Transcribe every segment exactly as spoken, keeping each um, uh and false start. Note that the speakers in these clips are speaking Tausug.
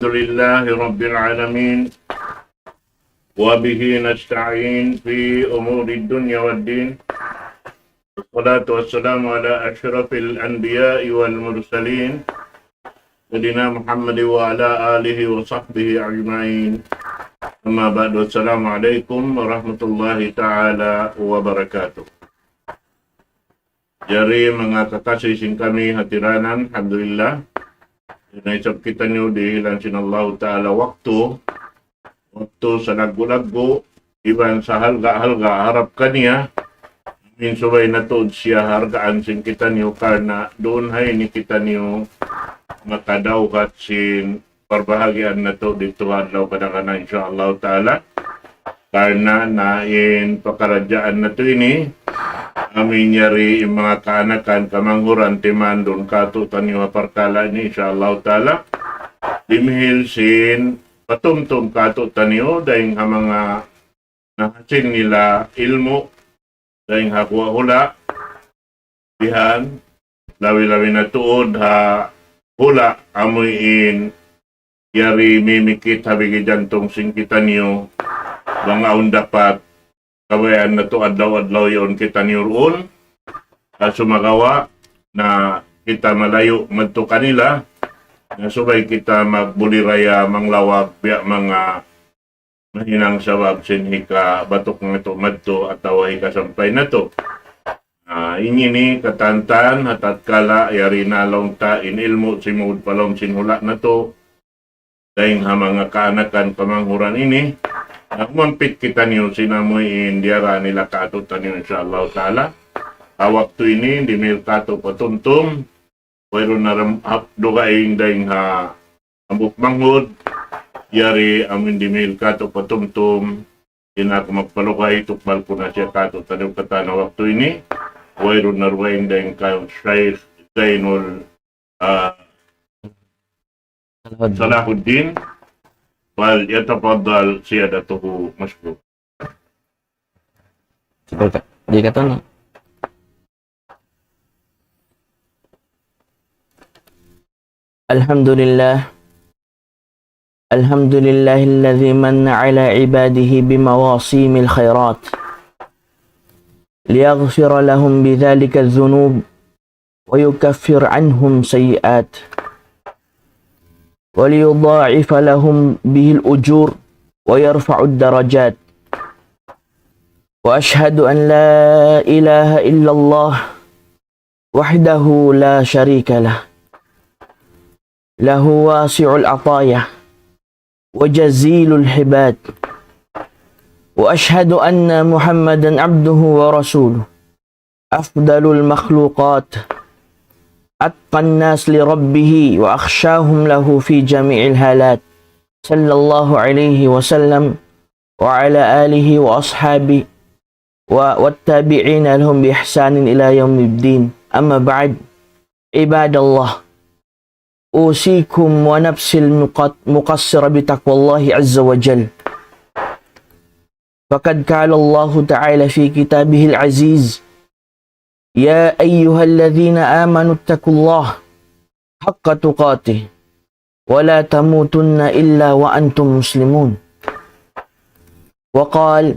لله رب العالمين، وبه نستعين في أمور الدنيا والدين. والصلاة والسلام على أشرف الأنبياء والمرسلين، سيدنا محمد وعلى آله وصحبه أجمعين. أما بعد، السلام عليكم ورحمة الله تعالى وبركاته. Jari manga kakasi sin kami ha tiranan, alhamdulillah. Na isab kitaniyu dihilan sin Allahu Ta'ala waktu, waktu salaggu'-laggu', iban sahalga'-halga' harap kaniya, amin subay natu' siya hargaan sin kitaniyu karna' duun ha ini kitaniyu makadawhat sin parbahagian natu' didtu ha adlaw kadakana, insya Allah Ta'ala. Karna' na in pakaradjaan natu' ini, amin yari in manga kaanakan, kamanghuran, timandun kātu'niyu ha parkala' ini, insya Allah Ta'ala. Dimihil sin patumtum kātu'niyu, dayng ha manga nahasil nila ilmu', dayng ha hula'-hula', bihan, labi-labi na tuud ha hula' amuin yari mimikit ha bigi jantung sin kitaniyu, bang awn dapat kabayaan natu' adlaw-adlaw yaun kitaniyu duun, ha sumagawa' na kita malayu' madtu kanila, na subay kita magbuliraya manglawag biya' manga mahinang sabab sin hikabatuk natu' madtu atawa hikasampay natu'. Ah, ini ini katantan, ha tatkala yari na laung ta in ilmu' simud pa lawm sin hula' natu', dayng ha manga kaanakan kamanghuran ini, na umampit kitaniyu sin amuin diyara nila kātu'niyu, insya Allah Ta'ala. Ha waktu ini, dimihil kātu' patumtum, wayruun na ram-, hap-, dugaing dayng ha hambuuk manghud, yari amuin dimihil kātu' patumtum, di' na aku magpalugay, tukbal ku na siya kātu'niyu katan ha waktu ini, wayruun na dugaing dayng kan Shaykh Zainul, ah, Salahuddin. Salahuddin, فليتفضل سيادته مشكورا. Di' ka tanong. الحمد لله. الحمد لله الذي من على عباده بمواسم الخيرات ليغفر لهم بذلك الذنوب ويكفر عنهم سيئات وليضاعف لهم به الأجور ويرفع الدرجات. وأشهد أن لا إله إلا الله وحده لا شريك له، له واسع العطايا وجزيل الهبات. وأشهد أن محمدا عبده ورسوله، أفضل المخلوقات، أتقى الناس لربه وأخشاهم له في جميع الحالات، صلى الله عليه وسلم وعلى آله وأصحابه و-، والتابعين لهم بإحسان إلى يوم الدين. أما بعد، عباد الله، أوصيكم ونفسي المقت-، المقصرة بتقوى الله عز وجل. فقد قال الله تعالى في كتابه العزيز: يا أيها الذين آمنوا اتقوا الله حق تقاته ولا تموتن إلا وأنتم مسلمون. وقال: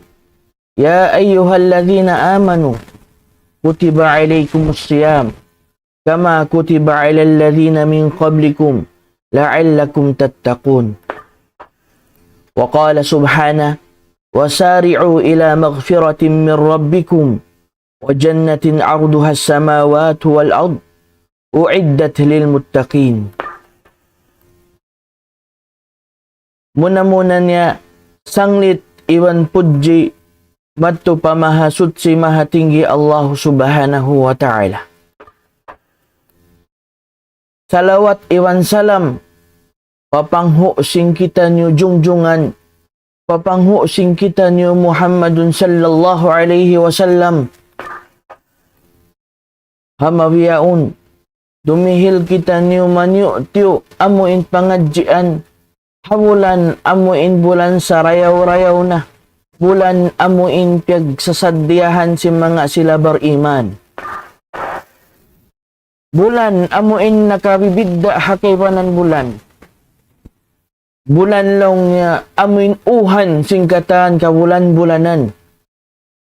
يا أيها الذين آمنوا كتب عليكم الصيام كما كتب على الذين من قبلكم لعلكم تتقون. وقال سبحانه: وسارعوا إلى مغفرة من ربكم وجنة عرضها السماوات والأرض أعدت للمتقين. Muna-muna niya sanglit iban pudji madtu pa Mahasuchi Mahatinggi Allah Subhanahu wa Ta'ala. Salawat iban salam pa panghu' sin kitaniyu jungjungan, pa panghu' sin kitaniyu Muhammadun sallallahu alayhi wasallam. Ha mabiyaun, dumihil kitaniyu maniyu'-tiyu' amu in pangadjian ha bulan amu in bulan sarayaw-rayaw na, bulan amu in piyagsasaddiyahan sin manga sila bariman. Bulan amu in nakabibidda' ha kaibanan bulan. Bulan laung niya amuin uhan sin katan kabulan-bulanan.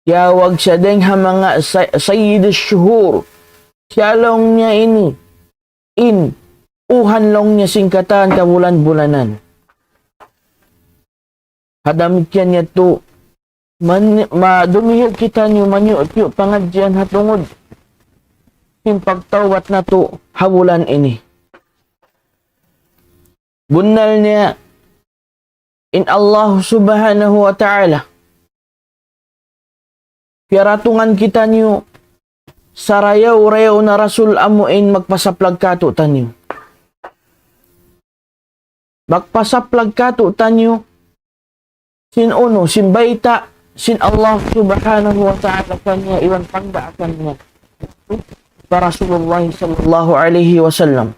Tiyawag siya dayng ha manga say-, sayyid ash-shuhur. Siya laung niya ini in uhan laung niya sin katan kabulan-bulanan. Ha damikkiyan yadtu, man-, ma-, dumihil kitaniyu manyu'-tiyu' pangadjian ha tungud sin pagtawbat natu' ha bulan ini. Bunnal niya in Allah Subhanahu wa Ta'ala piyaratungan kitaniyu sarayaw-rayaw na rasul amuin magpasaplag kātu'niyu. Magpasaplag kātu'niyu sin unu, sin bayta' sin Allah Subhanahu wa Ta'ala kaniya iban pangdaakan niya pa Rasulullah sallallahu alayhi wasallam.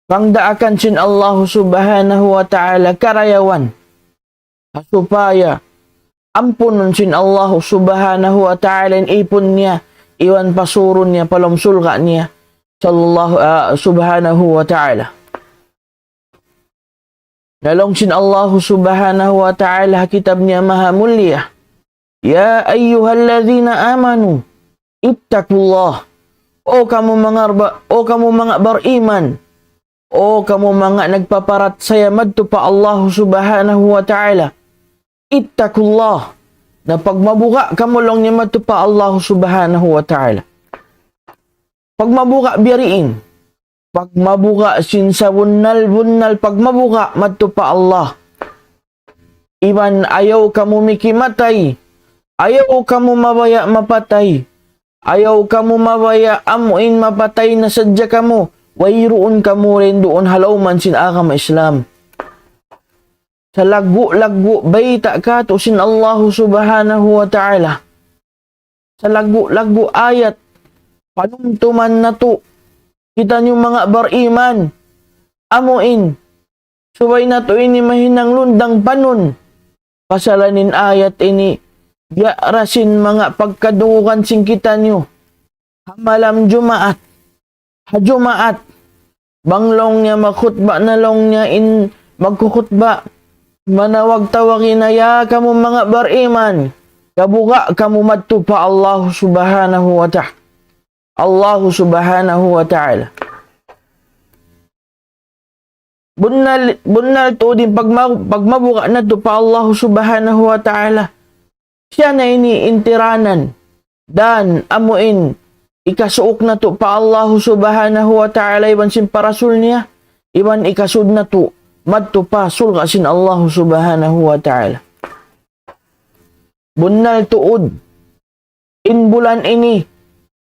Pangdaakan sin Allah Subhanahu wa Ta'ala karayawan. Ha supaya ampunun sin Allah Subhanahu wa Ta'ala in ipun niya, iban pasurun niya pa lawm surga' niya, sallallahu, ah, Subhanahu wa Ta'ala. Na laung sin Allah Subhanahu wa Ta'ala ha kitab niya maha mulia, يا أيها الذين آمنوا اتقوا الله. O kamu manga ba-, o kamu manga bariman. O kamu manga nagpaparachaya madtu pa Allah Subhanahu wa Ta'ala. اتقوا الله. Na pagmabuga' kamu laung niya madtu pa Allah Subhanahu wa Ta'ala. Pagmabuga' biya' diin. Pagmabuga' sin sabunnal-bunnal pagmabuga' madtu pa Allah. Iban ayaw kamu mikimatay. Ayaw kamu mabaya' mapatay. Ayaw kamu mabaya' amuin mapatay na sadja kamu. Wayruun kamu dayn duun ha lawm sin agama Islam. Salaggu'-laggu' bayta' kātu' sin Allah Subhanahu wa Ta'ala. Salaggu'-laggu' ayat panumtuman natu', kitaniyu manga bariman. Amuin, subay natu' ini mahinang lundang panun. Pasalan in ayat ini, biya' da sin manga pagkadungugan sin kitaniyu ha malam Jumaat. Ha Jumaat, bang laung niya makhutba na laung niya in magkukhutba, manawag-tawag na, "Ya kamu manga bariman, kabuga' kamu madtu pa Allah Subhanahu wa Ta'ala." Allah Subhanahu wa Ta'ala. Bunnal, bunnal tuud in pagma-, pagmabuga' natu' pa Allah Subhanahu wa Ta'ala. Siya na ini in tiranan. Dan amuin ikasuuk natu' pa Allah Subhanahu wa Ta'ala iban sin pa Rasul niya, iban ikasud natu' madtu pa surga' sin Allah Subhanahu wa Ta'ala. Bunnal tuud in bulan ini,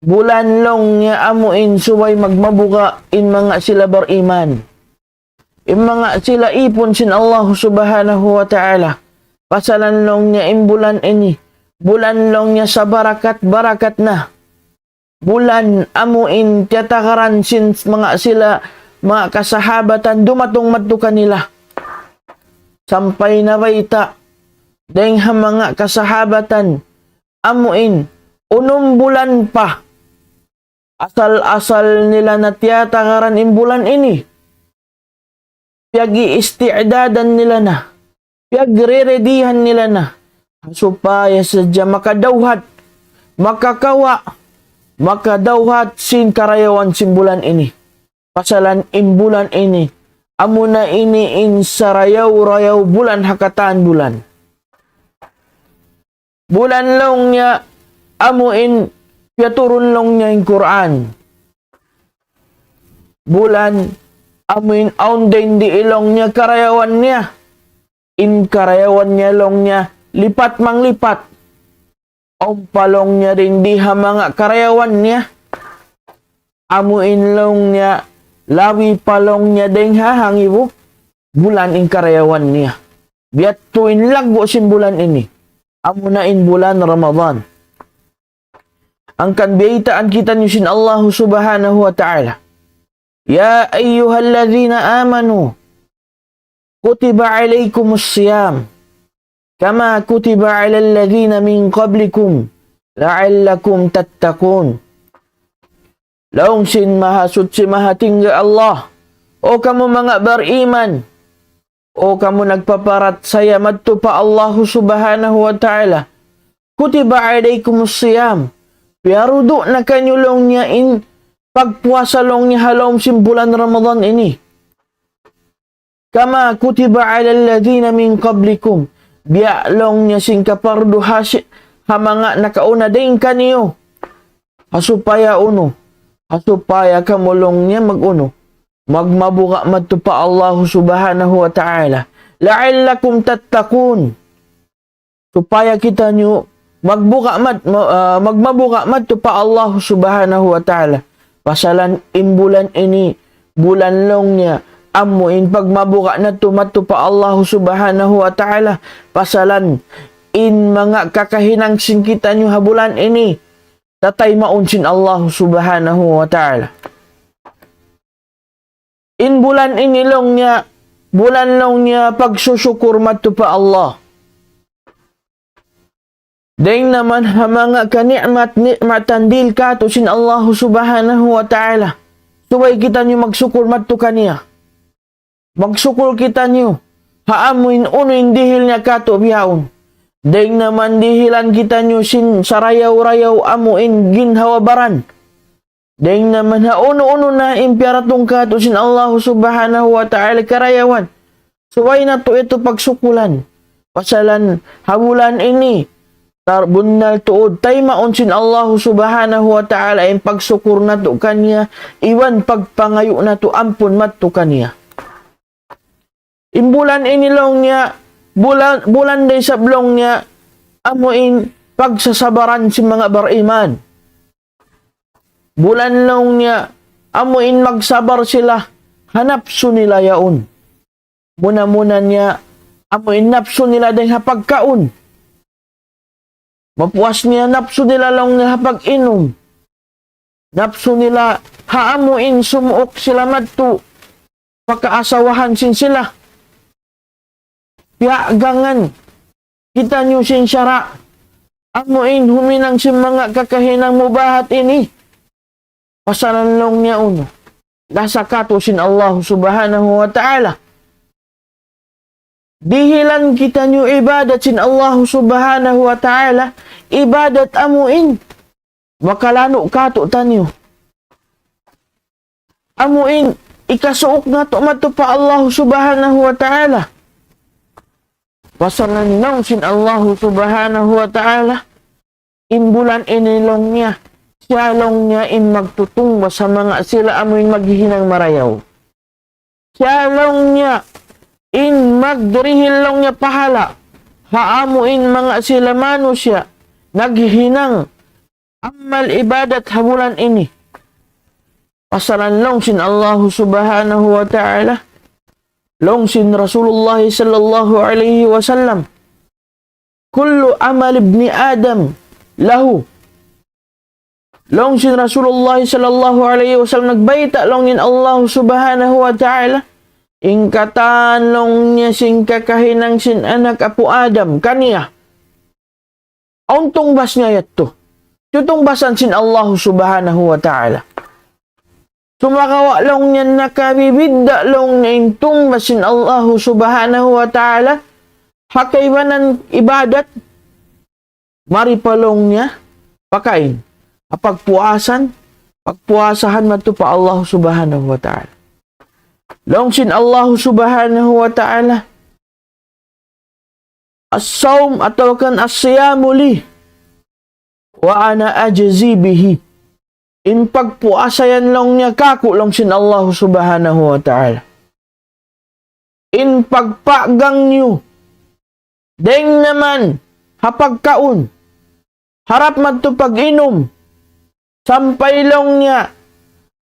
bulan laung niya amuin subay magmabuga' in manga sila bariman. In manga sila ipun sin Allah Subhanahu wa Ta'ala. Pasalan laung niya in bulan ini, bulan laung niya sabarakat-barakat na. Bulan amuin tiyatagaran sin manga sila, manga kasahabatan dumatung madtu kanila. Sampay nabayta' dayng ha manga kasahabatan, amuin unum bulan pa asal-asal nila na tiyatagaran in bulan ini. Piyag-iisti'dadan nila na. Piyagre-readyhan nila na. Supaya sadja makadawhat, makakawa', makadawhat sin karayawan sin bulan ini. Pasalan in bulan ini, amuna ini in sarayaw-rayaw bulan ha katan bulan. Bulan laung niya amuin piyaturun laung niya in Qur'an. Bulan amuin awn dayn di laung niya karayawan niya. In karayawan niya laung niya lipat manglipat. Awn pa laung niya dayn di ha manga karayawan niya. Amuin laung niya labi pa laung niya dayng ha hangibu bulan in karayawan niya. Biya' tu in laggu' sin bulan ini. Amuna in bulan Ramadan. Hangkan biyaytaan kitaniyu sin Allah Subhanahu wa Ta'ala. يا أيها الذين آمنوا كتب عليكم الصيام كما كتب على الذين من قبلكم لعلكم تتقون. Laung sin Mahasuchi Mahatinggi Allah, O kamu manga bariman, o kamu nagpaparachaya madtu pa Allahu Subhanahu wa Ta'ala, كتب عليكم الصيام. Piyarudu na kaniyu laung niya in pagpuasa laung niya ha lawm sin bulan Ramadan ini. كما كتب على الذين من قبلكم. Biya' laung niya sin kaparduhan ha manga nakauna dayn kaniyu. Ha supaya unu? Ha supaya kamu laung niya mag-unu? Magmabuga' madtu pa Allahu Subhanahu wa Ta'ala. لعلكم تتقون. Supaya kitaniyu magbuga' mad-, ma-, ah, magmabuga' madtu pa Allahu Subhanahu wa Ta'ala. Pasalan in bulan ini, bulan laung niya, amu in pagmabuga' natu' madtu pa Allahu Subhanahu wa Ta'ala. Pasalan in manga kakahinang sin kitaniyu ha bulan ini, tataymaun sin Allahu Subhanahu wa Ta'ala. In bulan ini laung niya, bulan laung niya pagsusukur madtu pa Allah. Dayn naman ha manga kani'mat-ni'matan dihil katu' sin Allahu Subhanahu wa Ta'ala. Subay kitaniyu magsukur madtu kaniya. Magsukur kitaniyu ha amu in unu in dihil niya katu' bihaun. Dayn naman dihilan kitaniyu sin sarayaw-rayaw amu in ginhawa-baran. Dayn naman ha unu-unu na in piyaratung katu' sin Allahu Subhanahu wa Ta'ala karayawan. Subay natu' yadtu pagsukulan. Pasalan ha bulan ini, tar-, bunnal tuud taymaun sin Allahu Subhanahu wa Ta'ala in pagsukur natu' kaniya, iban pagpangayu' natu' ampun madtu kaniya. In bulan ini laung niya, bulan, bulan da isab laung niya, amu in pagsasabaran sin manga bariman. Bulan laung niya, amu in magsabar sila ha napsu nila yaun. Muna-muna niya, amu in napsu nila dayn ha pagkaun. Mapuas niya napsu nila laung niya ha pag-inum. Napsu nila ha amu in sumuuk sila madtu pa kaasawahan sin sila. Piyagangan kitaniyu sin sara'. Amu in huminang sin manga kakahinang mubahat ini. Pasalan laung niya unu. Lasa katu' sin Allahu Subhanahu wa Ta'ala. Dihilan kitaniyu ibadat sin Allahu Subhanahu wa Ta'ala, ibadat amu in makalanu' katu'taniyu. Amu in hikasuuk natu' madtu pa Allahu Subhanahu wa Ta'ala. Pasalan laung sin Allahu Subhanahu wa Ta'ala, in bulan ini laung niya, siya laung niya in magtutungbas ha manga sila amu in maghihinang marayaw. Siya laung niya in magdirihil laung niya pahala' ha amu in manga sila manusiya' naghihinang amal ibadat ha bulan ini. Pasalan laung sin Allahu Subhanahu wa Ta'ala, laung sin Rasulullah sallallahu alayhi wasallam, كل عمل ابن آدم له. Laung sin Rasulullah sallallahu alayhi wasallam, nagbayta' laung in Allah Subhanahu wa Ta'ala, in katan laung niya sin kakahinang sin anak apu' Adam, kaniya. Awn tungbas niya yadtu. Tiyutungbasan sin Allah Subhanahu wa Ta'ala. Sumagawa' laung niya nakabibidda' laung niya in tungbas sin Allahu Subhanahu wa Ta'ala ha kaibanan ibadat, mari pa laung niya pakain. Ha pagpuasan, pagpuasahan madtu pa Allah Subhanahu wa Ta'ala. Laung sin Allah Subhanahu wa Ta'ala, الصوم atawa kan الصيام لي وأنا أجزي به. In pagpuasa yan laung niya kāku' laung sin Allah Subhanahu wa Ta'ala. In pagpagang niyu, dayng naman ha pagkaun, harap madtu pag-inum, sampay laung niya,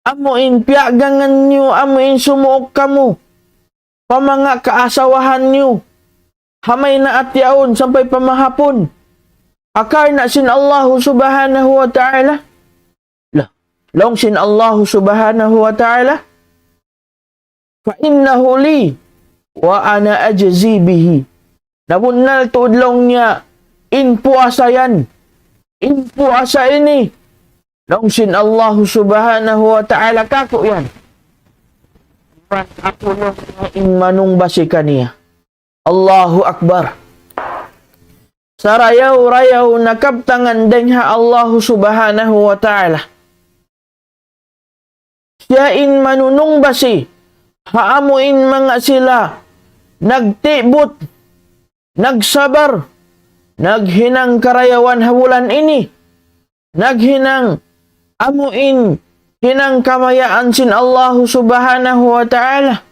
amu in piyagangan niyu, amu in sumuuk kamu pa manga kaasawahan niyu, ha maynaat yaun sampay pa mahapun, ha karna' sin Allahu Subhanahu wa Ta'ala. La, laung sin Allahu Subhanahu wa Ta'ala, فإنه لي وأنا أجزي به. Na bunnal tuud laung niya in puasa yan, in puasa ini, laung sin Allahu Subhanahu wa Ta'ala kāku' yan. in manungbasi kaniya. Allahu Akbar. Sarayaw-rayaw na kabtangan dayn ha Allahu Subhanahu wa Ta'ala. Siya in manungbasi ha amu in manga sila nagtibut, nagsabar, naghinang karayawan ha bulan ini, naghinang amu in hinang kabayaan sin Allahu Subhanahu wa Ta'ala.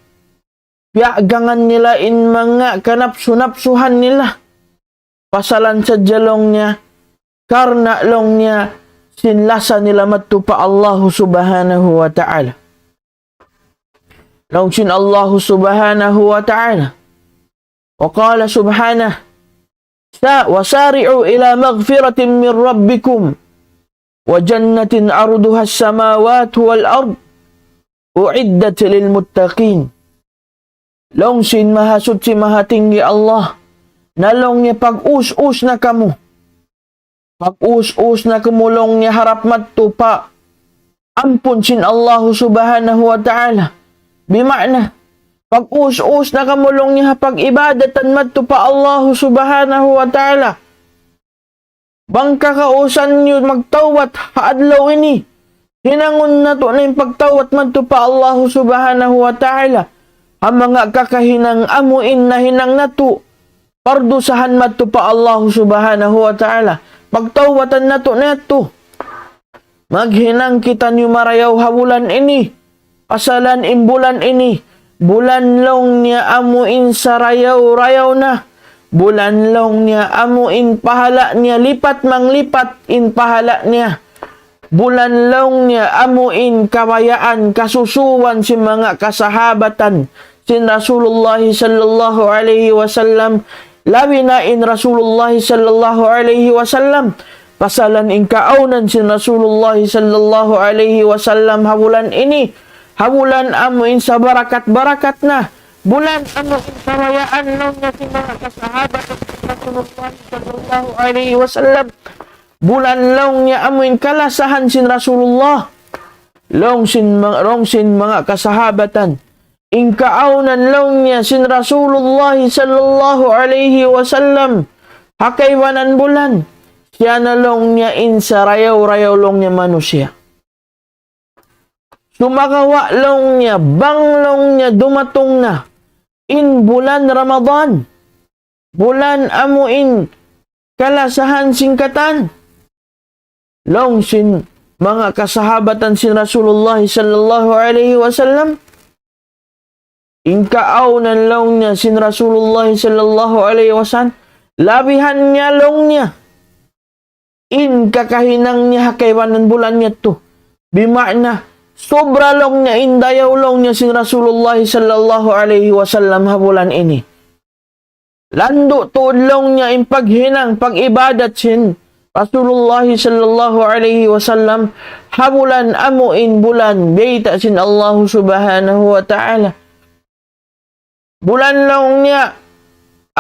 Piyagangan nila in manga kanapsu-napsuhan nila. Pasalan sadja laung niya, karna' laung niya, sin lasa nila madtu pa Allahu Subhanahu wa Ta'ala. Laung sin Allahu Subhanahu wa Ta'ala. وقال سبحانه، سا-، وسارعوا إلى مغفرة من ربكم وجنة عرضها السماوات والأرض أعدت للمتقين. Laung sin Mahasuchi Mahatinggi Allah, na laung niya pag-us-us na kamu. Pag-us-us na kamu laung niya harap madtu pa ampun sin Allahu Subhanahu wa Ta'ala. Bima'na, pag-us-us na kamu laung niya ha pag-ibadatan madtu pa Allahu Subhanahu wa Ta'ala. Bang kakausan niyu magtawbat ha adlaw ini, hinangun natu' na in pagtawbat madtu pa Allahu Subhanahu wa Ta'ala. Ha manga kakahinang amu in nahinang natu', pardusahan madtu pa Allahu Subhanahu wa Ta'ala. Pagtawbatan natu' na yadtu. Maghinang kitaniyu marayaw ha bulan ini. Pasalan in bulan ini, bulan laung niya amu in sarayaw-rayaw na. Bulan laung niya amu in pahala' niya lipat manglipat in pahala' niya. Bulan laung niya amu in kabayaan kasusuwan sin manga kasahabatan sin Rasulullah sallallahu alayhi wasallam, labi na in Rasulullah sallallahu alayhi wasallam. Pasalan in kaawnan sin Rasulullah sallallahu alayhi wasallam ha bulan ini, ha bulan amu in sabarakat-barakat na, bulan amu in kabayaan laung niya sin manga kasahabatan sin Rasulullah sallallahu alayhi wasallam, bulan laung niya amu in kalasahan sin Rasulullah. Laung sin ma-, laung sin manga kasahabatan, in kaawnan laung niya sin Rasulullah sallallahu alayhi wasallam ha kaibanan bulan, siya na laung niya in sarayaw-rayaw laung niya manusiya'. Sumagawa' laung niya, bang laung niya dumatung na in bulan Ramadan, bulan amu in kalasahan sin katan. Laung sin manga kasahabatan sin Rasulullah sallallahu alayhi wasallam, in kaawnan laung niya sin Rasulullah sallallahu alayhi wasallam, labihan niya laung niya in kakahinang niya ha kaibanan bulan yadtu. Bima'na, sobra laung niya in dayaw laung niya sin Rasulullah sallallahu alayhi wasallam ha bulan ini. Landu' tuud laung niya in paghinang, pag-ibadat sin Rasulullah sallallahu alayhi wasallam ha bulan amu in bulan biyayta' sin Allah Subhanahu wa Ta'ala. Bulan laung niya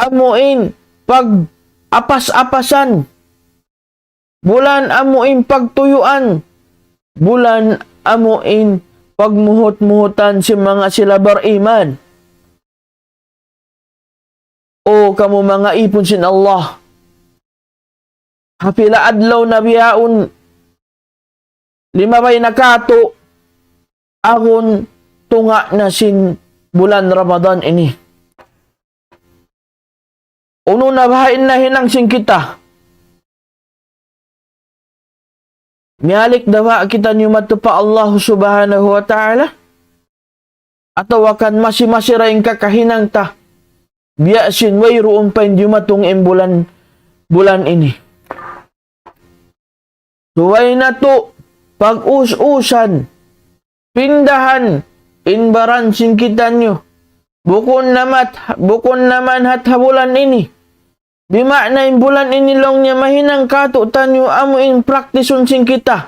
amu in pag-apas-apasan. Bulan amu in pagtuyuan. Bulan amu in pagmuhut-muhutan sin manga sila bariman. O kamu manga ipun sin Allah, ha pila adlaw na bihaun, limabay na katu', agun tunga' na sin bulan Ramadan ini. Unu na baha' in nahinang sin kita? Miyalik da ba kitaniyu madtu pa Allah Subhanahu wa Ta'ala? Atawa kan masi-masi ra in kakahinang ta, biya' sin wayruun pa in dumatung in bulan, bulan ini? Subay natu' pag-us-usan, pindahan in baran sin kitaniyu. Bukun namat, bukun naman hat ha bulan ini. Bima'na in bulan ini laung niya mahinang katu'taniyu amu in praktisun sin kita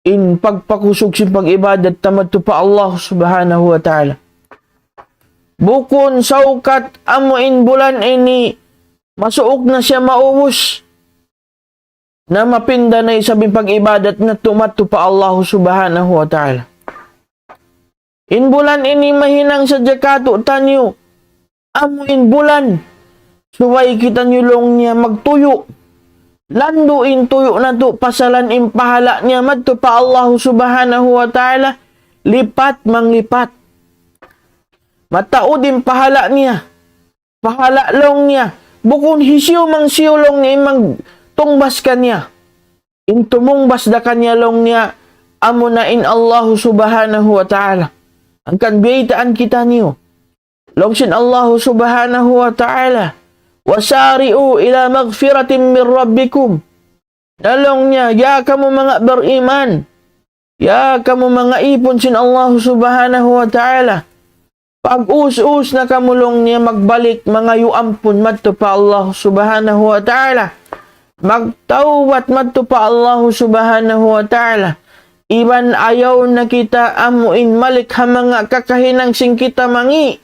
in pagpakusug sin pag-ibadat ta madtu pa Allah Subhanahu wa Ta'ala. Bukun saukat amu in bulan ini masuuk na siya maubus, na mapinda na isab in pag-ibadat natu' madtu pa Allah Subhanahu wa Ta'ala. In bulan ini mahinang sadja kātu'niyu amu in bulan, subay kitaniyu laung niya magtuyu'. Landu' in tuyu' natu' pasalan in pahala' niya madtu pa Allahu Subhanahu wa Ta'ala, lipat manglipat. Mataud in pahala' niya. Pahala' laung niya. Bukun hisiyu-mangsiyu laung niya in magtungbas kaniya. In tumungbas da kaniya laung niya, amuna in Allahu Subhanahu wa Ta'ala. Hangkan biyaytaan kitaniyu. Laung sin Allahu Subhanahu wa Ta'ala, وسارعوا إلى مغفرة من ربكم. Na laung niya, ya kamu manga bariman, ya kamu manga ipun sin Allahu Subhanahu wa Ta'ala, pag-us-us na kamu laung niya magbalik, mangayu' ampun madtu pa Allahu Subhanahu wa Ta'ala. Magtawbat madtu pa Allahu Subhanahu wa Ta'ala. Iban ayaw na kita amu in malik ha manga kakahinang sin kita mangi'.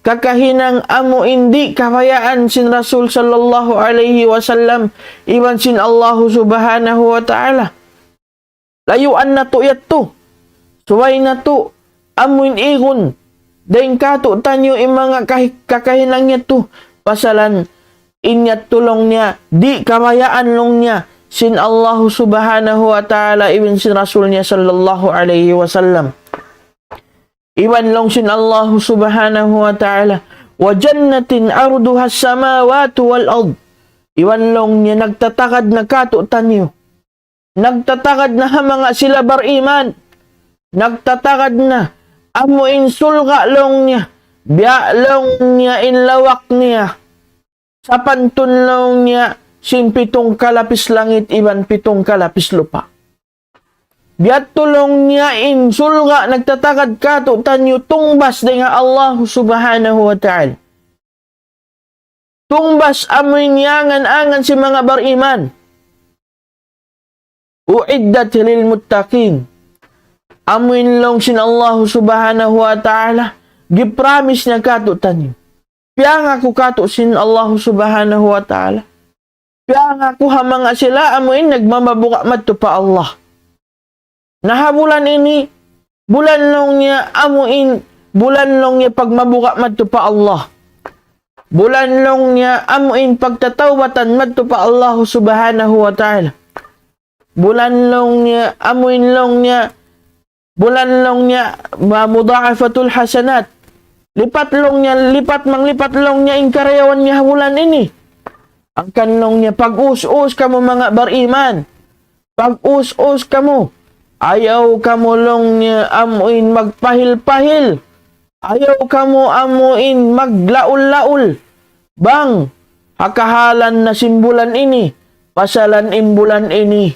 Kakahinang amu in di' kabayaan sin Rasul sallallahu alayhi wasallam, iban sin Allahu Subhanahu wa Ta'ala. Layuan natu' yadtu. Subay natu' amu in igun dayn kātu'niyu in manga kahi-, kakahinang yadtu. Pasalan in yadtu laung niya, di' kabayaan laung niya sin Allahu Subhanahu wa Ta'ala, iban sin Rasul niya sallallahu alayhi wasallam. Iban laung sin Allahu Subhanahu wa Ta'ala, وجنة عرضها السماوات والأرض. Iban laung niya nagtatagad na kātu'niyu. Nagtatagad na ha manga sila bariman. Nagtatagad na. Amu in surga' laung niya. Biya' laung niya in lawak niya. Sapantun laung niya sin pitung kalapis langit iban pitung kalapis lupa'. Biya' ha yan laung niya in surga' nagtatagad kātu'niyu tungbas dayn ha Allahu Subhanahu wa Ta'ala. Tungbas amu in iyangan-angan sin manga bariman. أعدت للمتقين. Amu in laung sin Allahu Subhanahu wa Ta'ala, gipramis niya kātu'niyu. Piyangaku kātu' sin Allahu Subhanahu wa Ta'ala. Piyangaku ha manga sila amu in nagmamabuga' madtu pa Allah. Na ha bulan ini, bulan laung niya amu in, bulan laung niya pagmabuga' madtu pa Allah. Bulan laung niya amu in pagtatawbatan madtu pa Allahu Subhanahu wa Ta'ala. Bulan laung niya amu in laung niya, bulan laung niya ma-, مضاعفة الحسنات. Lipat laung niya, lipat manglipat laung niya in karayawan niya ha bulan ini. Hangkan laung niya pag-us-us kamu manga bariman. Pag-us-us kamu. Ayaw kamu laung niya amu in magpahil-pahil. Ayaw kamu amu in maglaul-laul. Bang, ha kahalan na sin bulan ini, pasalan in bulan ini,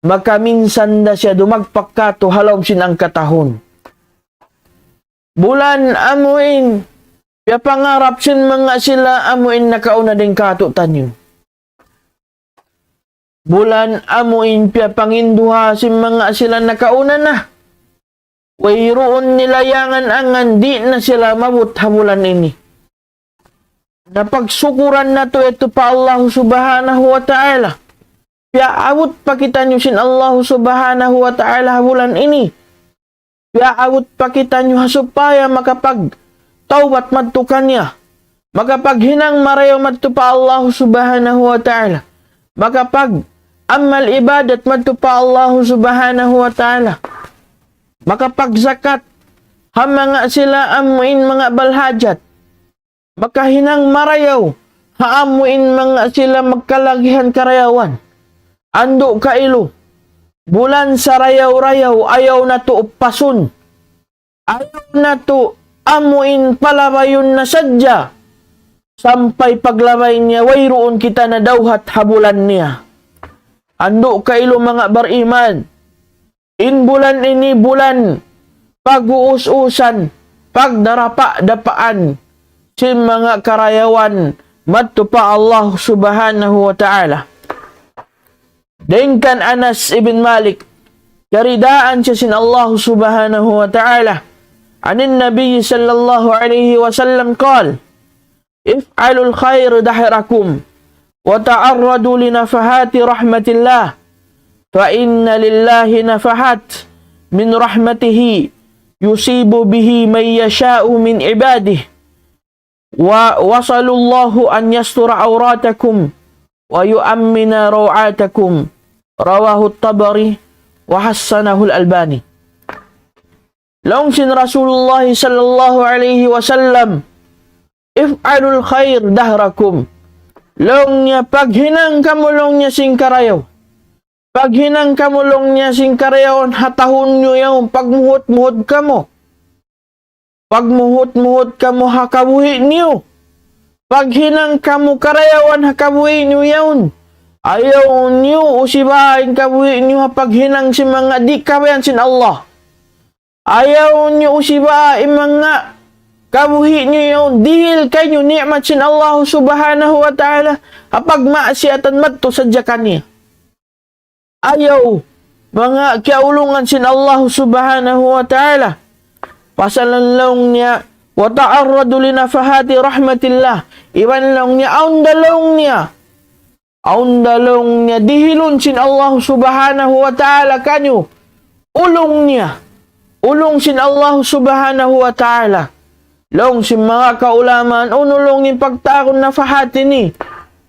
makaminsan da siya dumagpak kātu' ha lawm sin hangka tahun. Bulan amu in, piyapangarap sin manga sila amu in nakauna dayn kātu'niyu. Bulan amu in piyapanginduha sin manga sila nakauna na. Wayruun nila iyangan-angan, di' na sila maabut ha bulan ini. Na pagsukuran natu' yadtu pa Allahu Subhanahu wa Ta'ala. Piyaabut pa kitaniyu sin Allahu Subhanahu wa Ta'ala ha bulan ini. Piyaabut pa kitaniyu ha supaya makapagtawbat madtu kaniya. Makapaghinang marayaw madtu pa Allahu Subhanahu wa Ta'ala. Makapag-amal ibadat madtu pa Allahu Subhanahu wa Ta'ala. Makapagzakat ha manga sila amu in manga balhajat. Makahinang marayaw ha amu in manga sila magkalagihan karayawan. Andu' kailu, bulan sarayaw-rayaw, ayaw natu' uppasun. Ayaw natu' amu in palabayun na sadja. Sampay paglabay niya, wayruun kita nadawhat ha bulan niya. Andu' kailu manga bariman. In bulan ini bulan pag-uus-usan, pagdarapa-dapaan sin manga karayawan madtu pa Allah Subhanahu wa Ta'ala. Dayn kan Anas ibn Malik, kiyaridaan siya sin Allah Subhanahu wa Ta'ala, عن النبي صلى الله عليه وسلم قال: افعلوا الخير دهركم وتعرضوا لنفحات رحمة الله، فإن لله نفحات من رحمته يصيب به من يشاء من عباده، وأسأل الله أن يستر عوراتكم ويؤمن روعاتكم. رواه الطبري وحسنه الألباني. Laung sin Rasulullah sallallahu alayhi wasallam, افعلوا الخير دهركم. Laung niya, paghinang kamu laung niya sin karayaw. Paghinang kamu laung niya sin karayawan ha tahun niyu yaun, pagmuhut-muhut kamu. Pagmuhut-muhut kamu ha kabuhi' niyu. Paghinang kamu karayawan ha kabuhi' niyu yaun. Ayaw niyu usibaa in kabuhi' niyu ha paghinang sin manga di' kabayaan sin Allah. Ayaw niyu usibaa in manga kabuhi' niyu yaun dihil kaniyu ni'mat sin Allah Subhanahu wa Ta'ala ha pagmaksiyatan madtu sadja kaniya. Ayaw manga kiyaulungan sin Allah Subhanahu wa Ta'ala. Pasalan laung niya, وتعرضوا لنفحات رحمة الله. Iban laung niya, awn da laung niya. Awn da laung niya dihilun sin Allah Subhanahu wa Ta'ala kaniyu. Ulung niya. Ulung sin Allah Subhanahu wa Ta'ala. Laung sin manga kaulamaan, unu laung in pagtawagun nafahat ini.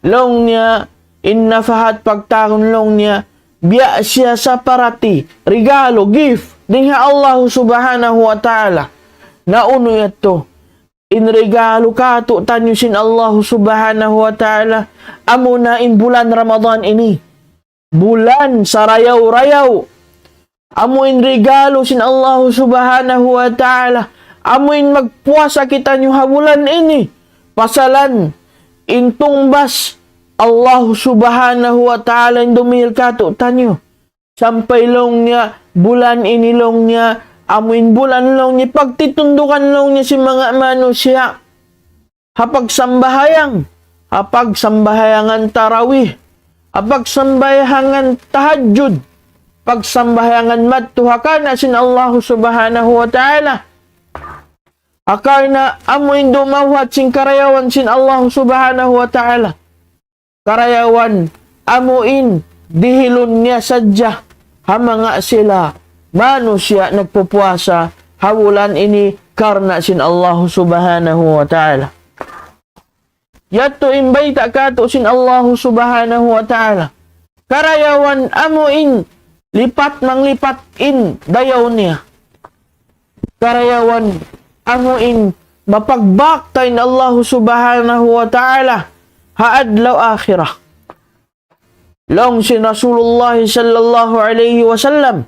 Laung niya, in nafahat pagtawagun laung niya, biya' siya saparati, regalo, gift, dayn ha Allah Subhanahu wa Ta'ala. Na unu yadtu? In regalo kātu'niyu sin Allah Subhanahu wa Ta'ala, amuna in bulan Ramadan ini. Bulan sarayaw-rayaw. Amu in regalo sin Allah Subhanahu wa Ta'ala. Amu in magpuasa kitaniyu ha bulan ini. Pasalan in tungbas Allah Subhanahu wa Ta'ala in dumihil kātu'niyu. Sampay laung niya, bulan ini laung niya, amu in bulan laung niya, pagtitundukan laung niya sin manga manusiya'. Ha pagsambahayang, ha pagsambahayangan tarawih, ha pagsambahayangan tahajjud, pagsambahayangan madtu ha karna' sin Allah Subhanahu wa Ta'ala. Ha karna' amu in dumawhat sin karayawan sin Allah Subhanahu wa Ta'ala. Karayawan amu in dihilun niya sadja ha manga sila manusiya' nagpupuasa ha bulan ini karna' sin Allah Subhanahu wa Ta'ala. Yadtu in bayta' kātu' sin Allah Subhanahu wa Ta'ala. Karayawan amu in lipat manglipat in dayaw niya. Karayawan amu in mapagbak ta in Allah Subhanahu wa Ta'ala ha adlaw akhirat. Laung sin Rasulullah sallallahu alayhi wasallam.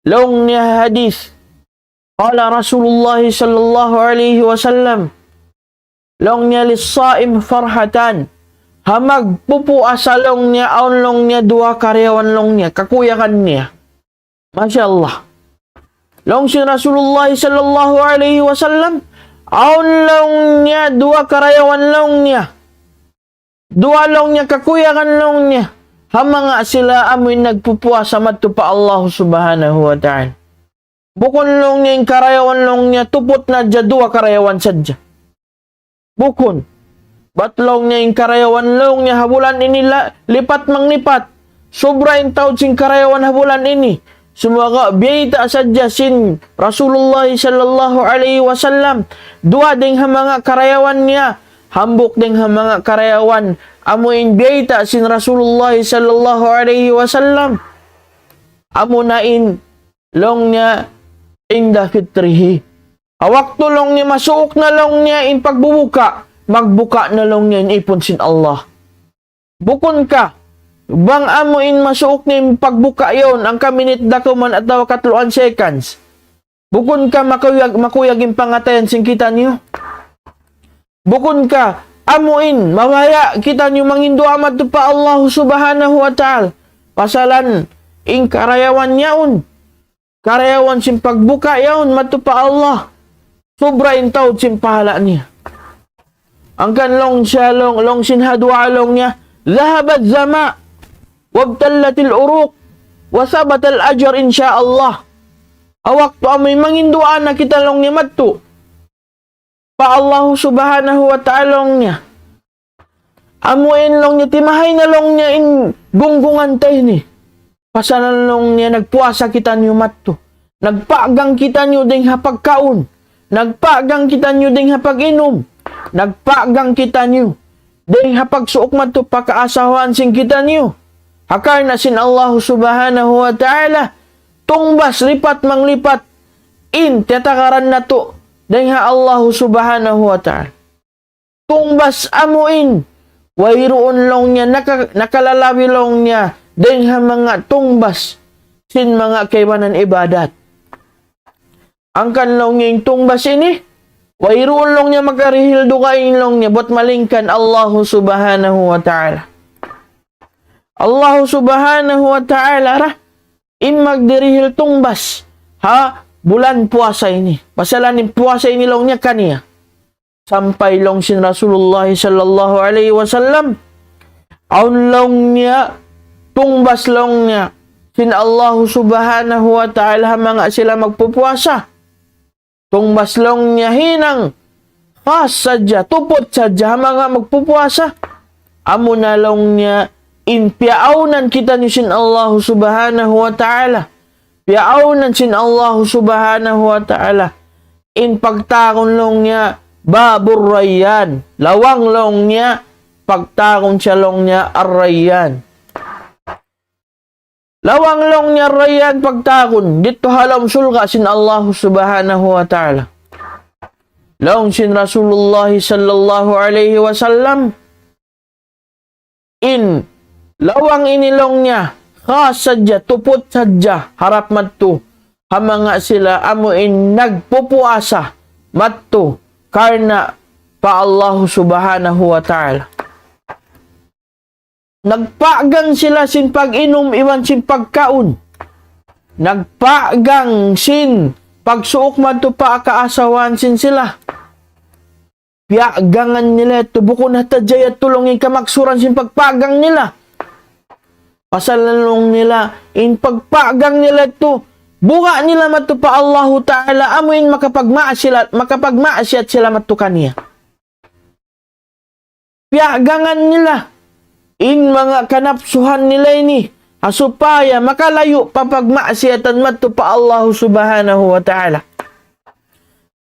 Laung niya hadith. قال رسول الله صلى الله عليه وسلم. Laung niya للصائم فرحتان. Ha magpupuasa laung niya, awn laung niya duwa karayawan laung niya, kakuyagan niya. Masha Allah. Laung sin Rasulullah sallallahu alayhi wasallam, awn laung niya duwa karayawan laung niya. Duwa laung niya kakuyagan laung niya. Ha manga sila amu in nagpupuasa madtu pa Allah Subhanahu wa Ta'ala. Bukun laung niya in karayawan laung niya tuput na sadja duwa karayawan sadja. Bukun. Bat laung niya in karayawan laung niya ha bulan ini la-, lipat manglipat. Subra in taud sin karayawan ha bulan ini. Sumagawa' biyayta' sadja sin Rasulullah sallallahu alayhi wasallam. Duwa dayn ha manga karayawan niya. Hambuuk dayn ha manga karayawan. Amu in biyayta' sin Rasulullah sallallahu alayhi wasallam. Amu na in laung niya عند فطره. Ha waktu laung niya masuuk na laung niya in pagbubuka, magbuka na laung niya in ipun sin Allah. Bukun ka, bang amu in masuuk na in pagbuka yaun, hangka minit da kuman atawa katluan seconds. Bukun ka makuyag, makuyag in pangatayan sin kitaniyu. Bukun ka, amu in, mabaya' kitaniyu manginduwaa madtu pa Allah Subhanahu wa Ta'ala. Pasalan, in karayawan yaun. Karayawan sin pagbuka yaun madtu pa Allah. Subra in taud sin pahala' niya. Hangkan laung siya laung, laung sin ha duwaa laung niya, ذهب الظمأ وابتلت العروق وثبت الأجر إن شاء الله. Ha waktu amu in manginduwaa na kita laung niya madtu pa Allah Subhanahu wa Ta'ala laung niya. Amu in laung niya timahay na laung niya in gunggungan ta ini. Pasalan laung niya nagpuasa kitaniyu madtu. Nagpagang kitaniyu dayng ha pagkaun. Nagpagang kitaniyu dayng ha pag-inum. Nagpagang kitaniyu dayng ha pagsuuk madtu pa kaasawahan sin kitaniyu. Ha karna' sin Allah Subhanahu wa Ta'ala, tungbas lipat manglipat in tiyatakaran natu' dayng ha Allah Subhanahu wa Ta'ala. Tungbas amu in, wayruun laung niya, naka-, nakalalabi laung niya, dayng ha manga tungbas sin manga kaibanan ibadat. Hangkan laung niya in tungbas ini, wayruun laung niya makarihil dugaing laung niya, bat malaingkan Allah Subhanahu wa Ta'ala. Allah Subhanahu wa Ta'ala ra, in magdirihil tungbas, ha bulan puasa ini. Pasalan in puasa ini laung niya kaniya. Sampay laung sin Rasulullah sallallahu alayhi wasallam, awn laung niya, tungbas laung niya, sin Allah Subhanahu wa Ta'ala ha manga sila magpupuasa. Tungbas laung niya hinang khas sadja, tuput sadja ha manga magpupuasa. Amuna laung niya in piyaawnan kitaniyu sin Allah Subhanahu wa Ta'ala. Piyaawnan sin Allah Subhanahu wa Ta'ala. In pagtawagun laung niya Babur Rayyan. Lawang laung niya, pagtawagun siya laung niya Ar-Rayyan. Lawang laung niya Rayyan pagtawagun, didtu ha lawm surga' sin Allah Subhanahu wa Ta'ala. Laung sin Rasulullah sallallahu alayhi wasallam, in lawang ini laung niya, khas sadja, tuput sadja, harap madtu ha manga sila amu in nagpupuasa madtu karna' pa Allah Subhanahu wa Ta'ala. Nagpagang sila sin pag-inum iban sin pagkaun. Nagpagang sin pagsuuk madtu pa kaasawahan sin sila. Piyagangan nila yadtu, bukun hatadja yadtu laung in kamaksuran sin pagpagang nila. Pasal laung nila, in pagpagang nila yadtu, buga' nila madtu pa Allahu Ta'ala, amu in makapagmaasiyat, makapagmaasiyat sila madtu kaniya. Piyagangan nila in manga kanapsuhan nila ini, ha supaya makalayu' pa pagmaasiyatan madtu pa Allah Subhanahu wa Ta'ala.